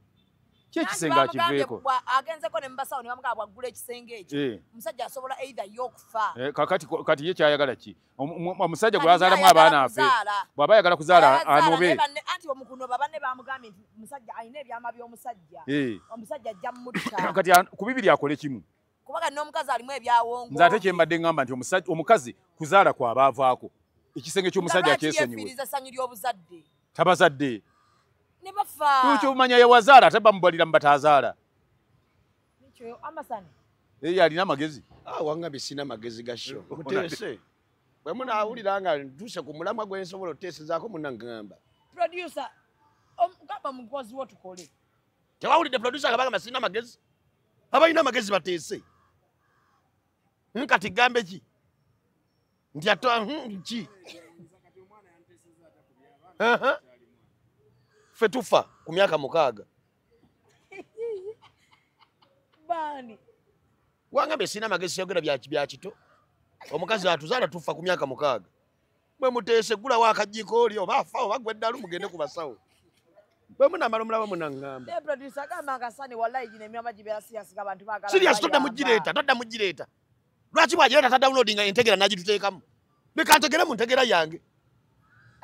Kyekisenge akiveeko. Agenzeko ne mubasawo ne bamugamba bw'aggula ekisenge ekyo. Omusajja asobola either ye okufa. Kakati kati ye kyayagala ki? Omusajja gw'azaalamu abaana afe. Bw'aba ayagala kuzaala anobe. Anti omukunoba banne bamugambye nti omusajja alina ebyama by'omusajja. Omusajja ajja mmutta. Kati ku bibiri akole kimu. Kubanga n'omukazi alimu ebyawongo. Nze ate kye mbadde ŋŋamba nti omukazi kuzaala kw'aba avaako. Ekisenge ky'omusajja akyesonyiwe. Yeefiiriza essanyu ly'obuzadde. Tabazadde. Ne bafa. Ky'omanya yawazaala ate bamubalira mu bataazaala. Nikyo amasani. Alina amagezi. Wangambye sina magezi ga sho. Muteese. Bwe munaawulira nga ntuuse ku mulamwa gwe nsobola oteesezaako munnaŋŋamba. Producer, gamba mukozi wo tukole. Tewawulidde producer nga bagamba sina magezi? Abalina amagezi bateese. Kati gambe ki? Nti ate ki? Ffe tufa ku myaka 6. Bani. Wangambye sina magezi yogera bya kito. Omukazi atuzaala tufa ku myaka 6. Mwe muteese gulawo akajjiko oli oba afa oba gwe eddalu mugende ku basawo. Bwe munamala omulaba munaŋŋamba. Ne producer agamba nga Sani wallahi gino emyama gibeera serious ng'abantu baagala. Serious todda mugireeta, todda mugireeta. Lwaki bw'agireeta tadownloadinga entegera n'agituteekamu? Leka ntegere mu ntegera yange.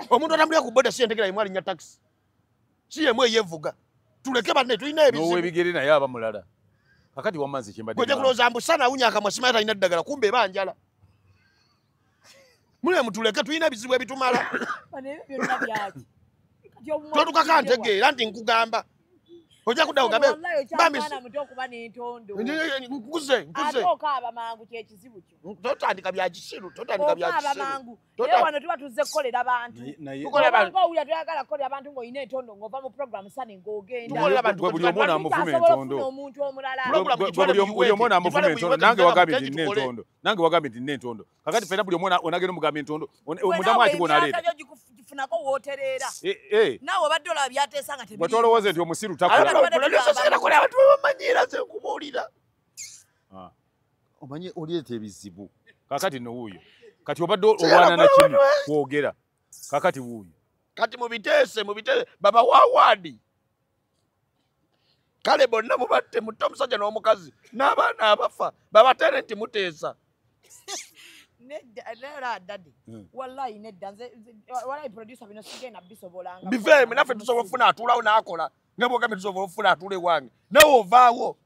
Omuntu atambulira ku boda si entegera yemu alinnya taxi. Si yemu eyevuga. Tuleke banne tulina ebizibu. N'ow'ebigere naye aba mulala. Kakati wamma nze kye mbadde. Gwe kulowooza mbu Sani awunya akamwa simanyi talina ddagala kumbe eba njala. Mule mutuleke tulina ebizibu ebitumala. Bano ebyo byonna byaki? Totukaka ntegeera nti nkugamba. Ojja kudda ogambe bambi mwana muto okuba n'entondo. Nkuze nkuze. Ate okaaba mangu kye kizibu kyo. Totandika bya kisiru, totandika bya Okaaba kisiru. mangu. Naye wano tuba tuzze kukolera bantu. Tukolera bantu. Owulira toyagala kukolera abantu ng'olina entondo ng'ova mu program Sani ng'ogenda. Tukolera bantu. Buli omu n'amuvuma Asobola entondo. okufuna omuntu omulala. Buli omu n'amuvuma entondo. Nange wagambye nti nina entondo. Nange wagambye nti nina entondo. Kakati ffenna buli omu onagenda omugamba entondo. Omudamu ati gw'onaaleeta. Emyaka gyo gifunako wootereera. Naawe obadde olaba by'ateesa nga tebiriimu. Bwe tolowooza nti omusiru takola. Abantu babamanyiira nze nkubuulira. Omanyi oleeta ebizibu. Kakati nno wuuyo. Kati obadde olwana na kimu kwogera. Kakati wuuyo. Kati mubiteese mubiteese baba wawaadi. Kale bonna mubatte mutte omusajja n'omukazi n'abaana abafa babatere nti muteesa. Nedda era daddy. Wallahi nedda nze wallahi producer bino sigenda bisobolanga. Biveemu naffe tusobola okufuna atuulawo n'akola. Nga bw'ogambye tusobola okufuna atuula ewange. Nawe ovaawo.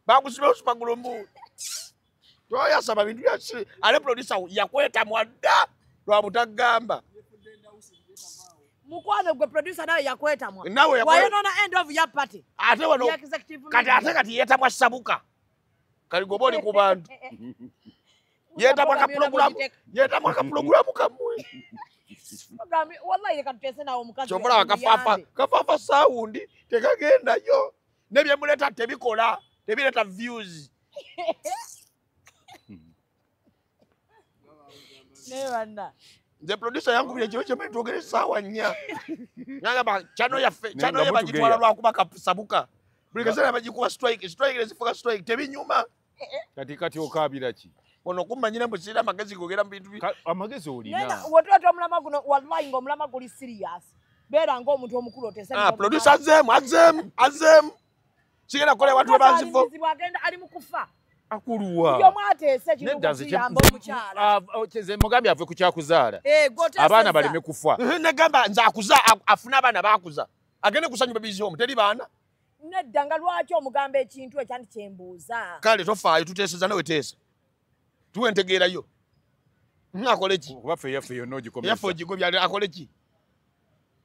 Bakusiba osupagula mbu. Toyasaba bintu bya kisiru. Ate producer yakwetamwa dda lwa butagamba. Mukwano gwe producer nawe yakwetamwa. Nawe Wayonoona end of your party. Ate wano kati ate kati yeetamwa sabuka. Kali goba oli ku bantu. Yeetamwa kapulogulamu. Yeetamwa kapulogulamu kammwe. Wallahi leka tuteese nawe omukazi. Kyova kafafa kafafa sound tekagendayo. Ne bye muleeta tebikola, tebireeta views. Naye banna. Nze producer yankubira ekiro kye twogere essaawa nnya. N'agamba channel yaffe, channel ye bagitwala lwakuba kasabuka. Buli kaseera bagikuba strike, strike nezifuuka strike tebinyuma. Kati kati okaabira ki? Ono kummanyira mbu sirina amagezi gogera mu bintu amagezi olina. Nena wotuba omulama guno wallahi ng'omulama guli serious. Beera ng'omuntu omukulu oteese. Producer azzeemu azzeemu azzeemu. Sigenda kukola abantu bwe banzifo. Agenda ali mu kufa. Akuluwa. Buli omu ateese kino okuyamba omukyala. Nze mugambye ave ku kyakuzaala. Abaana baleme kufa. Negamba nze akuza afune abaana baakuza. Agende kusanyu babizi omu teri baana. Nedda nga lwaki omugamba ekintu ekyo anti kyembuuza. Kale tofaayo tuteeseza nawe teesa. Tuwe ntegeerayo. Akole ki? Kuba ffe yaffe yonna ogikomeza. Yaffe ogigobya akole ki?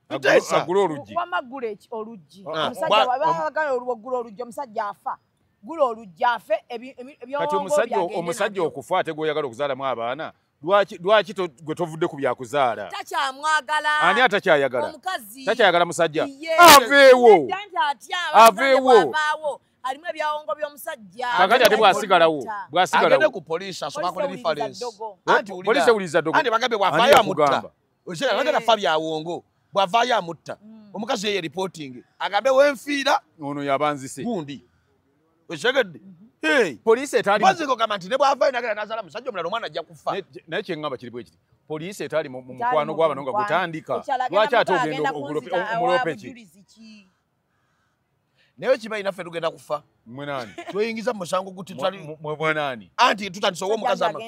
Tuteesa. Agule oluggi. Wamma ggula oluggi. Omusajja bw'aba ogula oluggi omusajja afa. Gula oluggi afe Kati omusajja okufa ate gw'oyagala okuzaalamu abaana lwaki gwe tovudde ku byakuzaala? Takyamwagala. Ani atakyayagala? Omukazi. Takyayagala musajja. Aveewo. Aveewo. Alimu ebyawongo by'omusajja. Kakati ate bw'asigalawo. Bw'asigalawo. Agende ku poliisi asooke akole reference. Poliisi ewuliriza ddogo. Anti bagambye bw'avaayo amutta. Okitegera agenda fa byawongo. Bw'avaayo amutta. Omukazi ye reporting. Agambe wenfiira. Ono yabanzise. Gundi. Okitegedde? Hey. Poliisi etali. Mpozi ng'ogamba nti ne bw'avaayo n'agenda n'azaala musajja omulala omwana ajja kufa. Naye kye ŋŋamba kiri bwe kiti. Poliisi etali mu mukwano gw'abano nga gutandika. Lwaki ate ogenda omulope ki? Naye kimanyi naffe tugenda kufa. Mwe nani? Tweyingiza mu musango guti tutali. Mwe nani? Anti tutandise omukazi ama.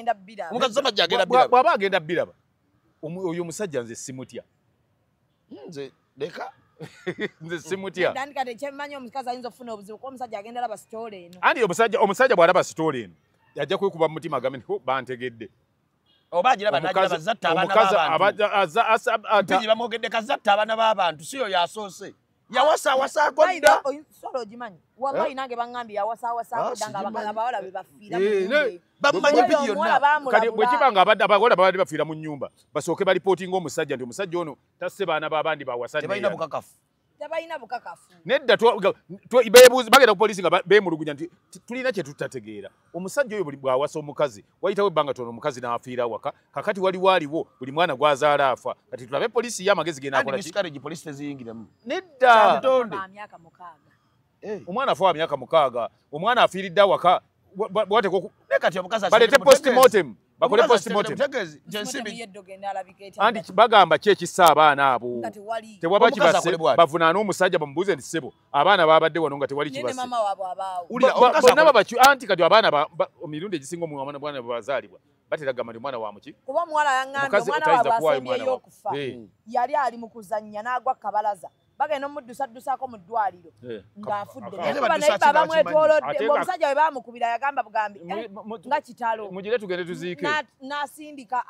Omukazi amajja agenda biraba. Bw'aba agenda biraba. Oyo omusajja nze simutya. Nze leka. Nze simutya. Ndandika tekyemmanyi omukazi ayinza okufuna obuzibu kuba omusajja agenda alaba sitoola eno. Anti omusajja bw'alaba sitoola eno ajja kwekuba mu mutima agambe nti bantegedde. Oba agiraba n'agiraba zatta abaana b'abantu. Mpigi bamwogedde kazatta abaana b'abantu si yo yasoose. Yawasawasaako dda. Solo ogimanyi. Wallahi nange bangambye yawasawasaako dda nga abawala be bafiira mu nnyumba. Bamumanyi mpigi yonna. Kati bwe kiba nga abawala babadde bafiira mu nnyumba basooke balipootinga omusajja nti omusajja ono tasse baana b'abandi bawasa. Tebalina bukakafu. Tebalina bukakafu. Nedda beebuuza bagenda ku poliisi nga beemulugunya nti tulina kye tutategeera. Omusajja oyo buli bw'awasa omukazi wayitawo ebbanga ttono omukazi n'afiira awaka. Kakati waliwo aliwo buli mwana gw'azaala afa. Kati tulabe poliisi ye amagezi ge n'akola ki? Miscarriage poliisi teziyingiramu. Nedda. Myaka mukaaga. Omwana afa wa myaka mukaaga. Omwana afiiridde awaka. Kati omukazi baleete postmortem. Bakole postmortem. Anti bagamba ki ekissa abaana abo tewaba kibase bavunaana omusajja bamubuuze nti ssebo abaana babadde wano nga tewali kibase. Anti kati abaana emirundi egisinga omwana bwe bazaalibwa batera gamba nti omwana wa muki kuba omuwala yaŋŋambye omwana waabwe asembyeyo okufa yali ali mu kuzannya n'agwa kabalaza bagenda omuddusaddusaako mu ddwaliro ng'afudde naye bamwetoolodde ng'omusajja we baamukubira yagamba bugambi nga kitalo mugire tugende tuziike n'asindika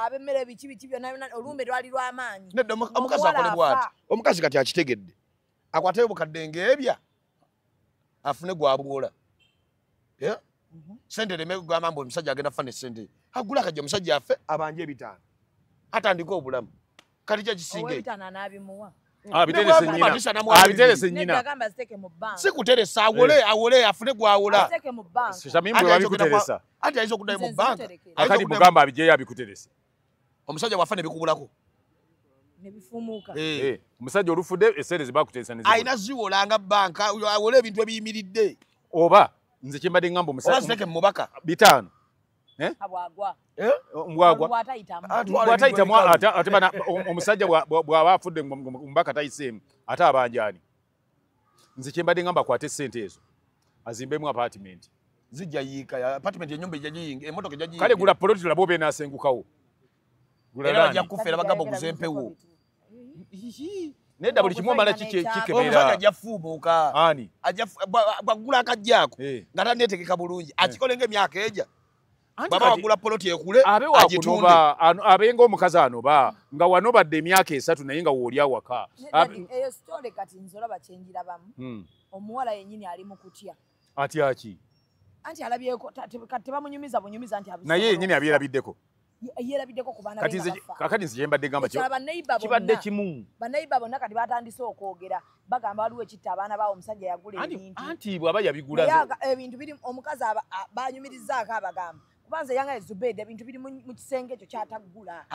ab'emmere biki biki byonna olumbe lwali lw'amaanyi. Nedda omukazi akole bw'ati omukazi kati akitegedde akwateyo bukadde ng'ebya afune gwabwola sente ereme kugamba mbu omusajja agenda kufa ne sente agula akajja omusajja afe abanje 5 atandike obulamu kati kye kisinga ekyo abiterese nnyina sikuteresa awole awole afune gwawola anti ayinza okuddayo mu banka akati mugamba abijeyo abikuterese omusajja bw'afa ne bikubulako omusajja olufudde esente zebakuteresa alina ziwola nga banka awole ebintu ebiyimiridde oba nze kyembadde ngamba omusajja ziteke mu mubaka 5 bw'atayitamu ate bana omusajja bw'aba afudde mubaka tayiseemu ate abanjaani nze kyembadde ngamba akwate essente ezo azimbemu apartment zijja yiika apartment ennyumba ejja giyinga emmotoka ejja giyinga kale gula poloti laba oba enaasengukawo era bajja kufa era bagamba oguza empewo nedda buli kimu omala kikebera omusajja ajja fuumuuka ani bwagula akajjaako nga tanneetegeka bulungi akikole ng'emyaka ejja baba wagula poloti ekule agitunde abe ng'omukazi anoba nga wanobadde emyaka 3 naye nga wooli awaka eyo sitole kati nze olaba kyenjirabamu omuwala yennyini ali mu kutya atya ki anti alabyeko kati tebamunyumiza bunyumiza nti naye yennyini abyerabiddeko yerabiddeko ku baana be nga bafa kakati nze kyembadde gamba kibadde kimu bannayiba bonna kati batandise okwogera bagamba waliwo ekitta abaana baawo omusajja yagula ebintu anti bw'aba yabigula ebintu biri omukazi banyumirizaako abagamba kubanze yanga Zubeda ebintu biri mu kisenge ekyo kyataggula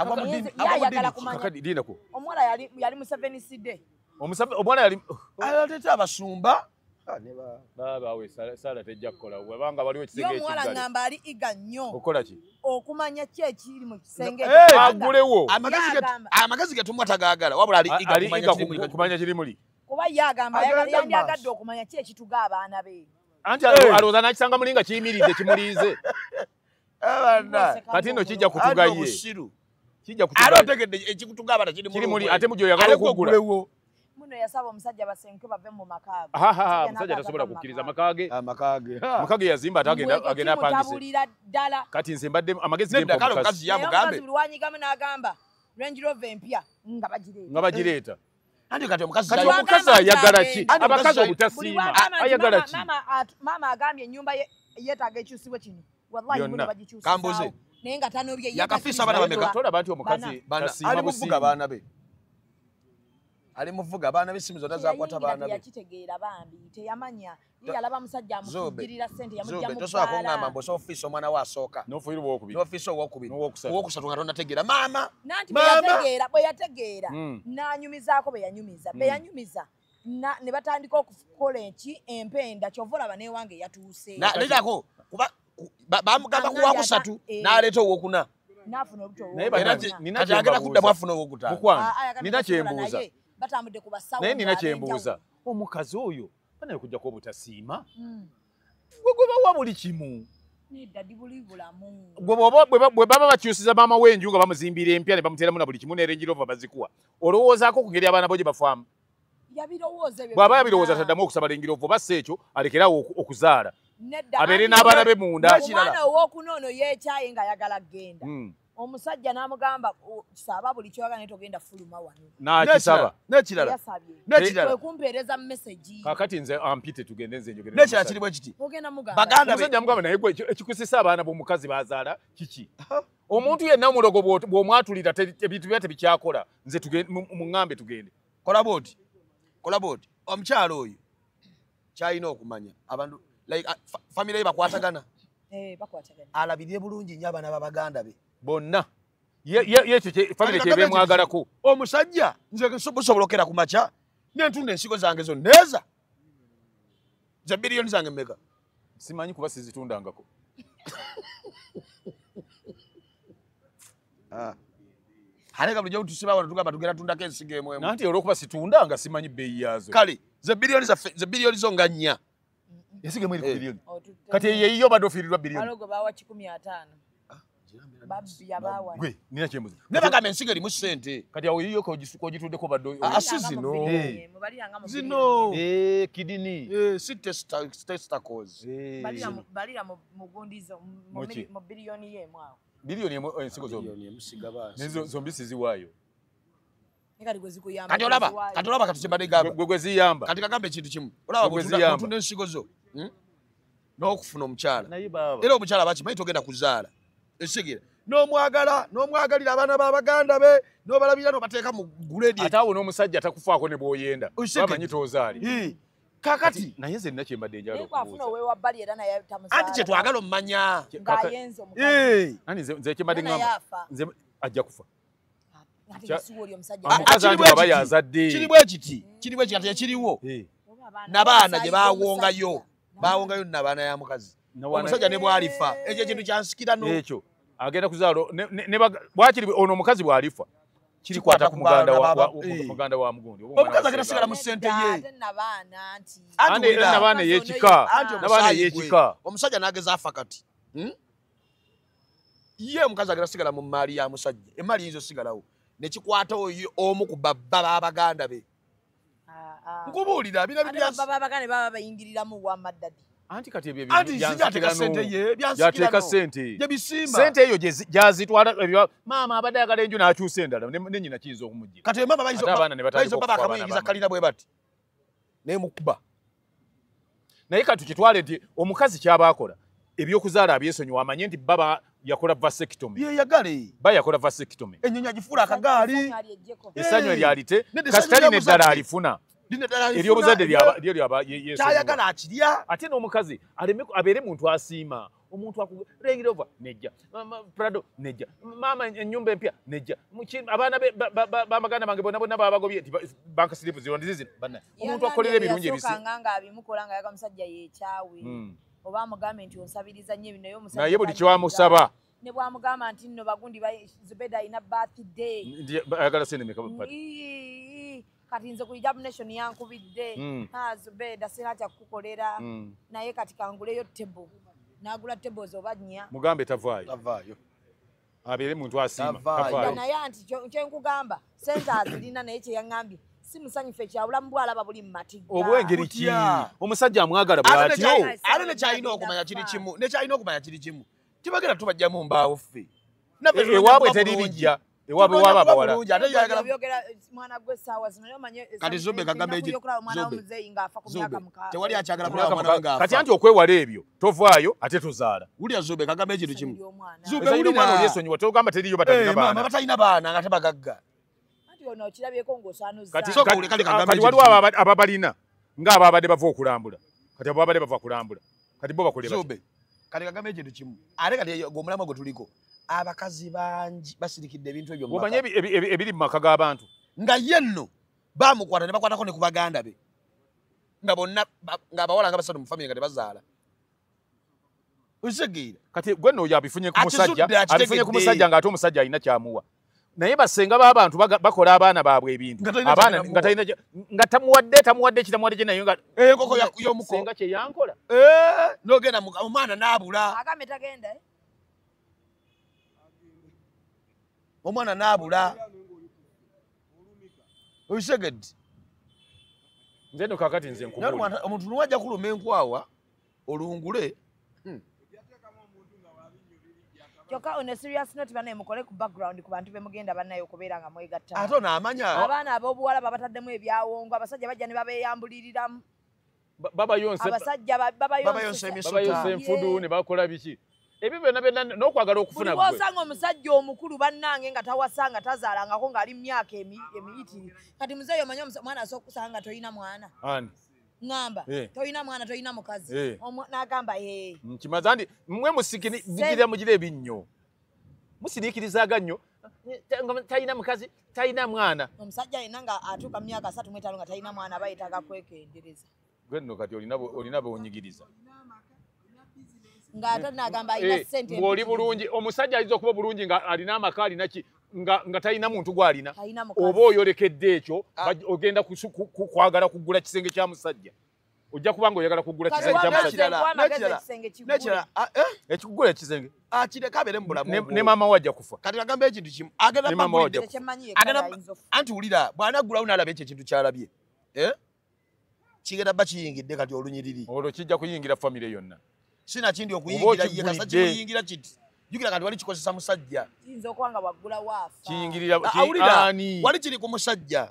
yayagala kumanya omuwala yali mu 7CD omuwala yali aleeta abasumba baba sala tejja kukola wabanga waliwo ekisenge ekyo omuwala ngamba ali iga nnyo okola ki okumanya ki ekiri mu kisenge ekyo agulewo amagezi ge tumwa tagaagala wabula ali iga kumanya kiri muli kuba ye agamba yandyagadde okumanya ki ekituga abaana be anti alowooza n'akisanga muli nga kiyimiridde kimuliize kati nno kijja kutuga ye kijja kutuga ate otegedde ekikutuga abaana kiri muli ate mugye oyagala okugula muno yasaba omusajja basenke bave mu maka ge. Omusajja tasobola kukkiriza maka ge. Maka ge yazimba ate agenda apangise. Kati nze mbadde amagezi ge omukazi yamugambe. Buli n'agamba Range Rover empya nga bagireeta. Nga bagireeta. Anti kati omukazi ayagala ki? Abakazi obutasiima ayagala ki? Mama agambye ennyumba yeetaaga ekyusibwe kino. Wallahi muno bagikyusa. Kambuze. Naye nga tanobye yakafisa abaana bameka. Tolaba nti omukazi tasiima ali muvuga abaana be. Ali muvuga abaana be simu zonna zakwata abaana be. Yakitegeera bambi teyamanya ye yalaba musajja amukugirira ssente yamujja mu tosobola kuŋŋamba mbu osobola ofiisa omwana we asooka n'ofiirwa owokubiri n'ofiisa owokubiri owokusatu nga tonnategeera maama nanti bwe yategeera n'anyumizaako bwe yanyumiza bwe yanyumiza ne batandika okukola eki empenda kyova olaba n'ewange yatuuse nedako kuba bamugamba ku wakusatu n'aleeta owokuna n'afuna olubuto kati agenda kuddamu afuna owokutaano nina kyembuuza batambudde ku basawo naye nina kyembuuza omukazi oyo banaye okujjako obutasiima gwe gwe bawa buli kimu bwe baba bakyusiza maama w'enju nga bamuzimbira empya ne bamuteeramu na buli kimu ne Range Rover bazikuwa olowoozaako ku ngeri abaana bo gye bafaamu bw'aba yabirowooza taddamu okusaba Range Rover oba si ekyo alekerawo okuzaala abeere n'abaana be munda omwana owokuna ono yeekyaye ng'ayagala kgenda omusajja n'amugamba saba buli kyoyagala naye togenda fuluma wano n'akisaba n'ekirala n'ekirala kumpeereza message kakati nze ampite tugende nze njogere n'ekirala kiri bwe kiti ogenda mugamba baganda omusajja amugamba naye gwe ekikusisa abaana b'omukazi bazaala kiki omuntu yenna omulogo bw'omwatulira ebintu bya tebikyakola nze muŋŋambe tugende kola bw'oti omukyala oyo kyalina okumanya abantu like family ye bakwatagana alabirire bulungi nnyo abaana b'abaganda be bonna ye family kyebemwagalako omusajja nze nsobola okera ku makya nentunda ensigo zange zonna eza za biliyoni zange mmeka simanyi kuba sizitundangako Ate nga bulijjo tusiba wano tugamba tugenda tundako ensigo emu emu. Nanti olw'okuba situndanga simanyi bbeeyi yaazo. Kale ze biliyoni zaffe ze biliyoni zo nga 4. Ensigo emu eri ku biliyoni. Kati eyo obadde ofiiriddwa biliyoni. Waliwo gwe baawa 150. Babbi yabaawa. Gwe nina kyembuza. Ne bagamba ensigo erimu ssente. Kati awo eyiyo k'ogituddeko obadde. Si zino. Zino. Kidini. Si testicles. Balira mu gundi zo mu biliyoni ye emu awo. Biliyoni emu ensigo zombi. Zombi siziwaayo. Kati olaba, kati olaba kati kyembadde gamba. Gwe ziyamba. Kati kagambe ekintu kimu. Olaba bw'otunda ensigo zo. N'okufuna omukyala. Era omukyala bakimanyi togenda kuzaala. Ekigira. N'omwagala, n'omwagalira abaana b'abaganda be, n'obalabirira n'obateeka mu grade. Ate awo n'omusajja takufaako ne bw'oyenda. Bamanyi tozaale. Kakati. Naye nze nina kye mbadde njagala okubuuza. Naye kwafuna owewa bbali era naye tamuzaala. Anti kye twagala omumanya. Ng'ayenze omukazi. Anti nze kye mbadde ngamba. Nze ajja kufa. Kiri bwe kiti. Kiri bwe kiti kati ekiriwo. N'abaana gye baawongayo. Baawongayo n'abaana ya mukazi. Omusajja ne bw'alifa. Ekyo ekintu kyansikirano. Ekyo. Agenda kuzaala bwakiri ono omukazi bw'alifa. Kirikwata ku muganda wa mugundi. Omukazi agenda sigala mu ssente ye. Ate n'abaana ey'ekika. N'abaana ey'ekika. Omusajja n'ageza afa kati. Ye omukazi agenda sigala mu mmaali ya musajja. Emmaali eyinza osigalawo. Ne kikwata oyo omu ku babba b'abaganda be. Nkubuulira bino bya babba b'abaganda baba bayingiriramu wa maddadi. Anti kati ebyo byateeka ssente ye byateeka ssente ssente eyo gyazitwala maama abadde ayagala enju n'akyusa endala ne nnyina kiyinza okumuggira. Kati maama bayinza obba bakamuyingiza kalina bwe bati n'emukuba. Naye kati tukitwale nti omukazi ky'aba akola ebyokuzaala abyesonyiwa amanye nti baba yakola vasectomy. Yeyagale. Ba yakola vasectomy. Ennyonyi agifuula akagaali. Essanyu eryalite kasita lino eddala alifuna. Eryobuzadde lyo lyaba yeesonyiwa. Kyayagala akirya. Ate n'omukazi abeere muntu asiima. Omuntu aku Range Rover nejja. Prado nejja. Maama ennyumba empya nejja. Abaana be bamaganda bange bonna bonna babagobye bank slip zino ndizi banna. Omuntu akolera ebirungi ebisi. Yasooka nga abimukola nga yaga omusajja yeekyawe. Oba amugambe nti onsabiriza nnyo ebyo naye omusajja. Naye buli kyewamusaba. Ne bw'amugamba nti nno bagundi Zubeda alina birthday. Ndi ayagala ssente mmeka party. Kati nze ku Hijab Nation yankubidde. Zubeda sirina kya kukukolera. Naye kati kanguleyo table. Nagula tables oba nnya. Mugambe tavaayo. Tavaayo. Abeere muntu asiima. Tavaayo. Naye anti kye nkugamba ssente azirina naye kye yaŋŋambye si musanyufu ekyabulamu bw'alaba buli mu matigga. Obwengeri ki? Omusajja amwagala bw'atyo. Ate ne kyalina okumanya kiri kimu. Ne kyalina okumanya kiri kimu. Tibagenda tubajjamu mbaawo ffe. Ewaabwe teri bijja. Ewaabwe waaba abawala. Byogera mwana gwe essaawa zino naye omanye Kati Zube kagambe egi omwana w'omuzeeyi ng'afa ku myaka 6. Tewali akyagala kulaba mwana we ng'afa. Kati anti okwewala ebyo tovaayo ate tozaala. Wulira Zube kagambe ekintu kimu. Zube wulira omwana olyesonyiwa togamba teriyo batalina baana. Maama batalina baana nga tebagagga. Anti ono okirabyeko ng'osaanuza. Kati waliwo ababalina ng'ababadde bava okulambula. Kati ababadde bava kulambula. Kati bo bakole batya? Zube kati kagambe ekintu kimu. Ate kati gw'omulamwa gwe tuliko. Abakazi bangi basirikidde ebintu ebyo mu maka. Omanye ebiri mu maka g'abantu. Nga ye nno baamukwata ne bakwatako ne ku baganda be. Nga bonna ng'abawala nga basatu mu famire nga tebazaala. Osegeera. Kati gwe nno oyo abifunye ku musajja, abifunye ku musajja ng'ate omusajja alina ky'amuwa. Naye basenga b'abantu bakola abaana baabwe ebintu. Abaana nga talina nga tamuwadde tamuwadde kitamuwadde naye nga enkoko y'omuko. Senga kye yankola. N'ogenda omwana n'abula. Agambe tagenda Omwana n'abula. Oisegedde. Nze nno kaakati nze nkubuulira. Omuntu n'wajja kuluma enkwawa olungule. Kyokka on a serious note bannaye mukole ku background ku bantu be mugenda bannaye okubeera nga mwegatta. Ate ono amanya. Abaana ab'obuwala babataddemu ebyawongo abasajja bajja ne babeeyambuliriramu. Babayonsa abasajja babayonsa emisuta. Babayonsa enfudu ne bakola biki. Ebyo byonna byonna n'okwagala okufuna gwe. Buli bw'osanga omusajja omukulu bannange nga tawasanga tazaalangako ng'ali mu myaka emiyitiri. Kati muzeeyi omanyi omwana asobola okusanga nga tolina mwana. Ani? Ŋŋamba tolina mwana tolina mukazi. N'agamba ee. Nkimaze anti mmwe musikigira mugira ebinnyo. Musiriikirizaaga nnyo. Talina mukazi talina mwana. Omusajja yenna nga atuuka mu myaka 35 nga talina mwana aba yeetaaga kwekendereza. Gwe nno kati olina b'onyigiriza. Ng'ate n'agamba alina ssente. Ng'oli bulungi, omusajja ayinza okuba bulungi nga alina amaka alina ki nga talina muntu gw'alina. Oba oyolekedde ekyo ogenda kwagala kugula kisenge kya musajja. Ojja kuba ng'oyagala kugula kisenge kya musajja. Nekirala ekikugula ekisenge akireka abeere mu bulamu ne maama we ajja kufa. Kati agamba ekintu kimu agenda anti wulira bw'anaggulawo n'alaba ekyo ekintu ky'alabye kigenda bba kiyingidde kati olunyiriri olwo kijja kuyingira famire yonna. Sinakindi okuyingira ye kasa kiyingira kiti. Jjukira kati wali kikozesa musajja. Kiyinza okuba nga waggula waafa. Kiyingirira ani? Wali kiri ku musajja.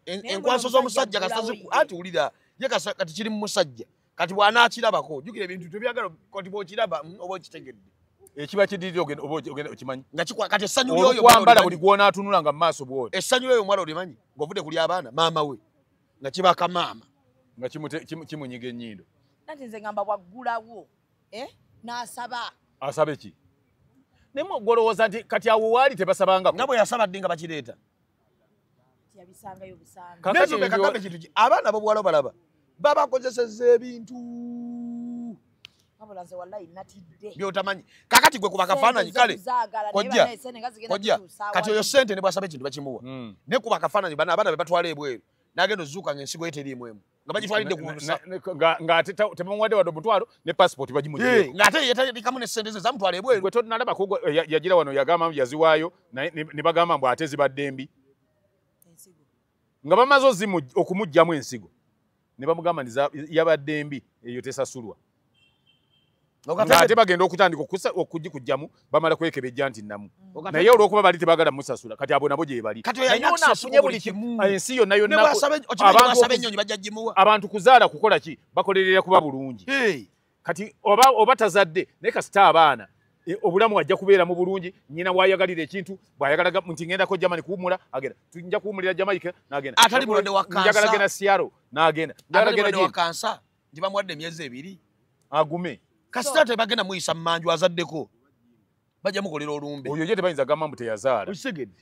Enkwaso z'omusajja kasa anti wulira ye kasa kati kiri mu musajja. Kati bw'anaakirabako jjukira ebintu tebyagala kati bw'okiraba oba okitegedde. Ekiba kidirira ogenda oba ogenda okimanyi. Nga kikwa kati essanyu ly'oyo okwambala buli gw'onaatunula nga mu maaso bw'oti. Essanyu ly'oyo omuwala olimanyi ng'ovudde ku ly'abaana maama we nga kibaka maama. Nga kimunyiga ennyindo. Nanti nze ngamba bwaggulawo. N'asaba. Asabe ki? Naye gw'olowooza nti kati awo waali tebasabangako. Nga bwe yasaba ddi nga bakireeta. Yabisangayo busanga. Nezo kagambe kintu ki abaana b'obuwala balaba babakozesezza ebintu. Wabula nze wallahi natidde. By'otamanyi. Kakati gwe kuba kafaananyi kale. Kojja. Kojja. Kati oyo ssente ne bw'asaba ekintu bakimuwa. Ne kuba kafaananyi bano abaana be batwala ebweru. N'agenda ozuuka ng'ensigo ye teriimu emu. Nga bagitwalidde ku ng'ate tebamuwadde wadde omutwalo ne passport bagimuggyeeko. Ng'ate yetalikamu ne ssente ze zamutwala ebweru. Gwe tonnalabako yagira wano yagamba yaziwaayo ne bagamba mbu ate zibadde mbi. Nga bamaze okumuggyamu ensigo ne bamugamba nti yabadde mbi eyo tesasulwa. Ng'ate bagenda okutandika okugikuggyamu bamala kwekebejja nti nnamu. Naye olw'okuba bali tebaagala musasula kati abo nabo gye bali. Naye ono afunye buli kimu ensi yonna yonna. Abantu kuzaala kukola ki bakolerera kuba bulungi. Kati oba tazadde naye kasita abaana obulamu ajja kubeera mu bulungi nnyina w'ayagalira ekintu bw'ayagala nti ŋŋendako Germany kuwummula agenda nja kuwummulira Jamaica n'agenda. Atali mulwadde wa kansa. Njagala genda Seattle n'agenda. Njagala genda wa kansa nti bamuwadde emyezi 2. Agume. Kasita tebagenda muyisa mmanju azaddeko bajja mukolera olumbe. Oyo ye tebayinza gamba mbu teyazaala.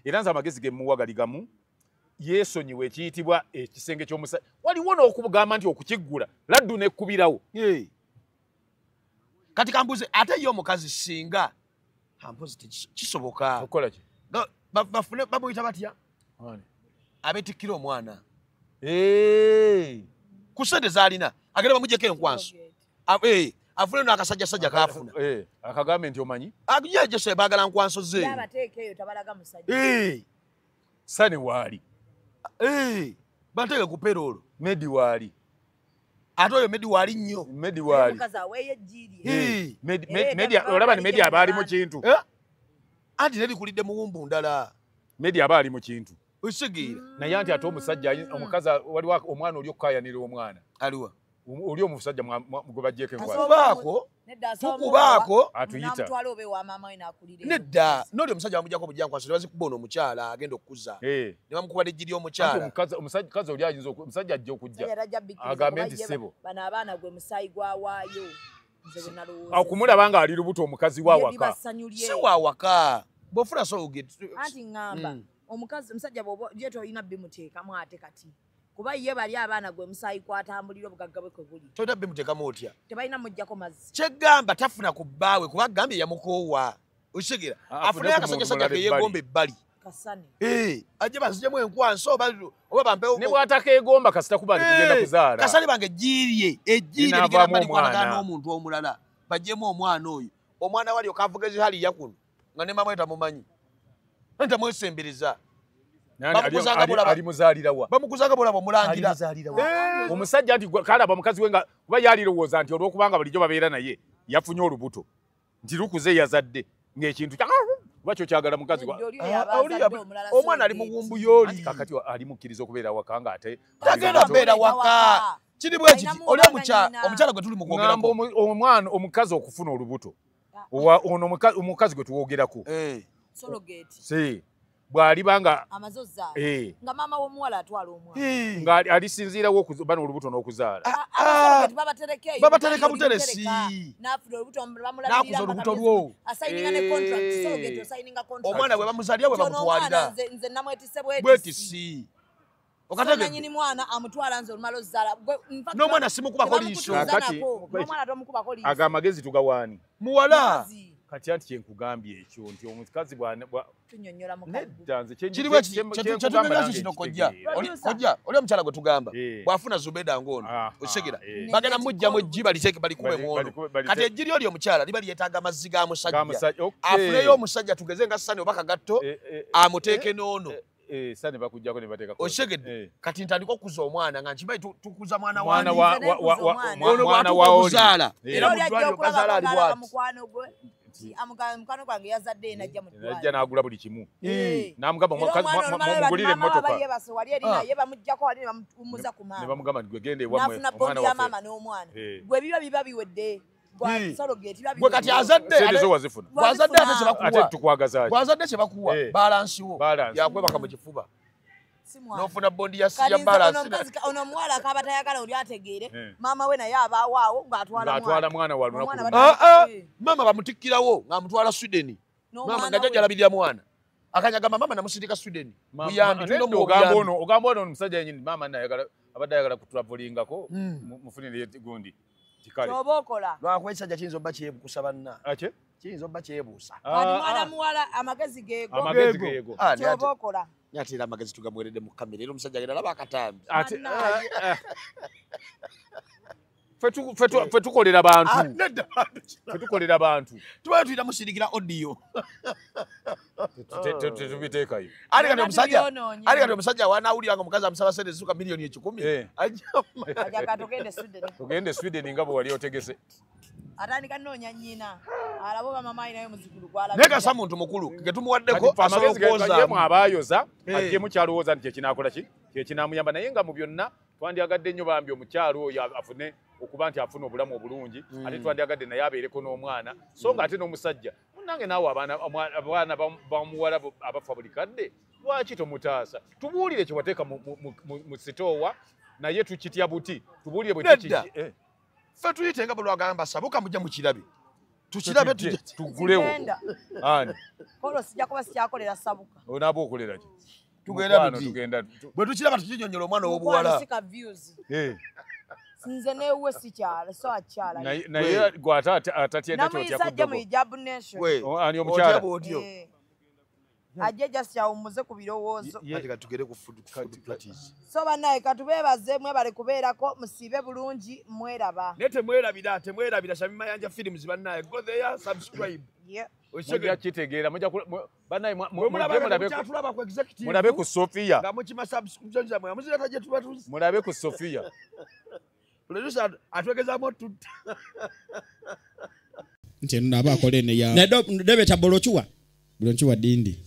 Era nze amagezi ge mmuwa gali gamu yeesonyiwe ekiyitibwa ekisenge ky'omusajja. Waliwo n'okugamba nti okukiggula laddu n'ekkubirawo. Kati kambuze ate ye omukazi singa ampozi kisoboka. Okukola ki? Bafune bamuyita batya? Abeetikkira omwana. Ku ssente z'alina agenda bamuggyeko enkwanso. Afune n'akasajjasajja k'afuna. Akagambe nti omanyi? Ye baagala nkwanso ze. Yabateeka eyo tabalaga musajja. Sani waali. Bateeke ku payroll. Medi waali. Ate oyo Medi waali nnyo. Medi waali. Omukazi aweeyo eggiiri. Medi olaba ni Medi aba ali mu kintu. Anti nerikulidde muwumbu ndala. Medi aba ali mu kintu. Okitegeera. Naye anti ate omusajja omukazi waliwo omwana oli okukaayanira omwana. Aliwa. Oli omusajja gwe baggyeko enkwata. Tukubaako. Tukubaako. Atuyita. Nedda. N'oli omusajja bamuggyako obujjankwaso ne bazikuba ono omukyala agenda okukuza. Ne bamukuba n'eggi ly'omukyala. Omukazi oli ayinza omusajja ajja okujja. Agambe nti ssebo. Bano abaana gwe musaayi gwawaayo. Nze bwe nalowooza. Okumulaba ng'ali lubuto omukazi w'awaka. Si w'awaka. Bw'ofuna surrogate. Anti ŋŋamba omukazi omusajja bw'oba ye tolina bimuteekamu ate kati. Kuba ye bali abaana gwe musaayi kwatambulira obugagga bwe kwe buli. Tolina bimuteekamu otya? Tebalina muggyako mazzi. Kyegamba tafuna ku bbaawe kuba agambye yamukoowa. Okitegeera? Afunayo akasajjasajja ke yeegomba ebbali. Kasane. Ajje banziggyemu enkwanso oba bampewo. Ne bw'atakeegomba kasita kuba ali kugenda kuzaala. Kasane bange eggiirye eggiirye ligenda bali kwatagana n'omuntu omulala. Baggyemu omwana oyo. Omwana wali okavuga ezihaliya kuno nga ne maama we tamumanyi. Ntamwesembereza. Alimuzaalirawa. Bamukuzanga bolaba omulangira. Omusajja nti kalaba mukazi we nga kuba yalirowooza nti olw'okubanga bulijjo babeera naye yafunye olubuto nti lukuze yazadde ng'ekintu kuba kyo kyagala mukazi omwana ali muwumbu y'oli. Kakati alimukkiriza okubeera waka ng'ate tagenda mbeera waka. Kiri bwe kiti oli omukyala gwe tuli mu kwogerako. Omwana omukazi okufuna olubuto ono omukazi gwe tuwogerako. Surrogate. Bw'aliba nga amaze ozzaala nga maama w'omuwala atwala omwana nga alisinziirawo okuba n'olubuto n'okuzaala. Babatereka buteresi. N'afuna olubuto bamulabirira n'akuza olubuto lwo. Asayininga ne contract surrogate osayininga contract. Omwana bwe bamuzaalira bwe bamutwalira. Nze namwetisse bwetisi. Okategedde mwana amutwala nze olumala ozaala. N'omwana simukubako liiso. N'omwana tomukubako liiso. Aga amagezi tugawaani. Muwala. Kati anti kye nkugambye ekyo nti omukazi tunyonnyola mukazi. Nedda nze kiriwo kyetunyonnyola kino kojja. Kojja oli omukyala gwe tugamba bw'afuna Zubeda ng'ono okitegera bagenda mujjamu eggi baliteeke balikube mu ono. Kati eggi lyoli omukyala liba lyetaaga amazzi ga musajja. Afuneyo omusajja tugeze nga Sani oba Kagatto amuteeke n'ono. Sani bakujjako ne bateekako. Okitegedde kati ntandika okukuza omwana nga nkimanyi tukuza mwana wange. Mwana wa oli. Era mu ddwaliro gazaala ali bw'ati. Mukwano gwange yazadde najja mu ddwaliro. Najja n'agula buli kimu. N'amugamba mugulire emmotoka. Yeebase wali eri naye bamuggyako wali ne bamuwummuza ku maama. Ne bamugamba nti gwe genda ewammwe. N'afuna bondi ya maama n'omwana. Gwe biba biba biwedde. Gwe kati azadde bw'azadde ate kye bakuwa. Ate tukwagaza ki? Bw'azadde kye bakuwa balansi wo yakwebaka mu kifuba. N'ofuna bondi ya balansi. Ono omuwala akaba tayagala oli ategeere maama we naye abaawo awo ng'atwala mwana wa lunaku. Maama bamutikkirawo ng'amutwala Sweden. Maama nga jjajja alabirira mwana. Akanyagamba maama namusindika Sweden. Buyambi tulina omugambo ono ogamba ono omusajja yennyini maama nayagala abadde ayagala kutulavolingako mufunire gundi. Kyoba okola. Lwakuba ekisajja kiyinza obba kyebuusa banna. Kiyinza obba kyebuusa. Kati mwana muwala amagezi geego. Amagezi geego. Kyoba okola. Ate era amagezi tugamuweredde mu kamera era omusajja agenda alaba akatambi. Ffe tukolera bantu. Ffe tukolera bantu. Tubayo tulina musindikira audio. Tetubiteekayo. Ate kati omusajja wanaawulira nga omukazi amusaba ssente ezisukka miliyoni 100. Ajja tugende Sweden. Tugende Sweden nga bwe wali otegese. Atandika nnoonya nnyina. Alaba oba maama alinayo muzzukulu gw'alabirira. Naye kasa muntu mukulu ge tumuwaddeko asobola okwozaamu. Abaayoza aggyemu ky'alowooza nti kyekinaakola ki kyekinamuyamba naye nga mu byonna twandyagadde nnyo bambi omukyalo oyo afune okuba nti afuna obulamu obulungi ate twandyagadde naye abeereko n'omwana so nga ate n'omusajja munnange naawe abaana bamuwala abafa buli kadde lwaki tomutaasa tubuulire kye wateeka mu sitoowa naye tukitya buti tubuulire bwe kiki ffe tuyite nga bwe lwagamba sabuka mujja mukirabe tukirabe tugulewo ani kolo sijja kuba sikyakolera sabuka onaaba okolera ki tugenda tugenda bwe tukiraba tukinyonnyola omwana ow'obuwala nze newe sikyala so akyala naye gwe ate atatya kyotya ku ddogo mu Hijab Nation ani omukyala ajje just yawummuze ku birowoozo kati katugere ku food plates so bannaye katubeebaze mwebale kubeerako musiibe bulungi mweraba naye temwerabira Shamim Mayanja Films bannaye go there subscribe mujja kitegeera mujja bannaye mulabe ku Sophia nga mukima subscription zammwe amuzirata gye tuba tuzi mulabe ku Sophia producer atwegezaamu otutta nti eno naaba akola eno ya debeta bolochuwa bulochuwa dindi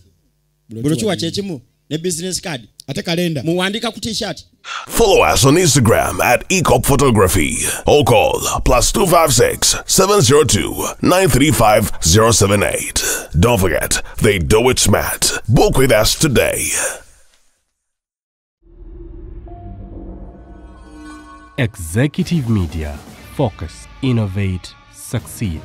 bulochuwa kyekimu ne business card ate kalenda muwandika ku t-shirt. Follow us on Instagram at Ecop Photography or call +256 702 935 078. Don't forget, they do it smart. Book with us today. Executive Media. Focus, innovate, succeed.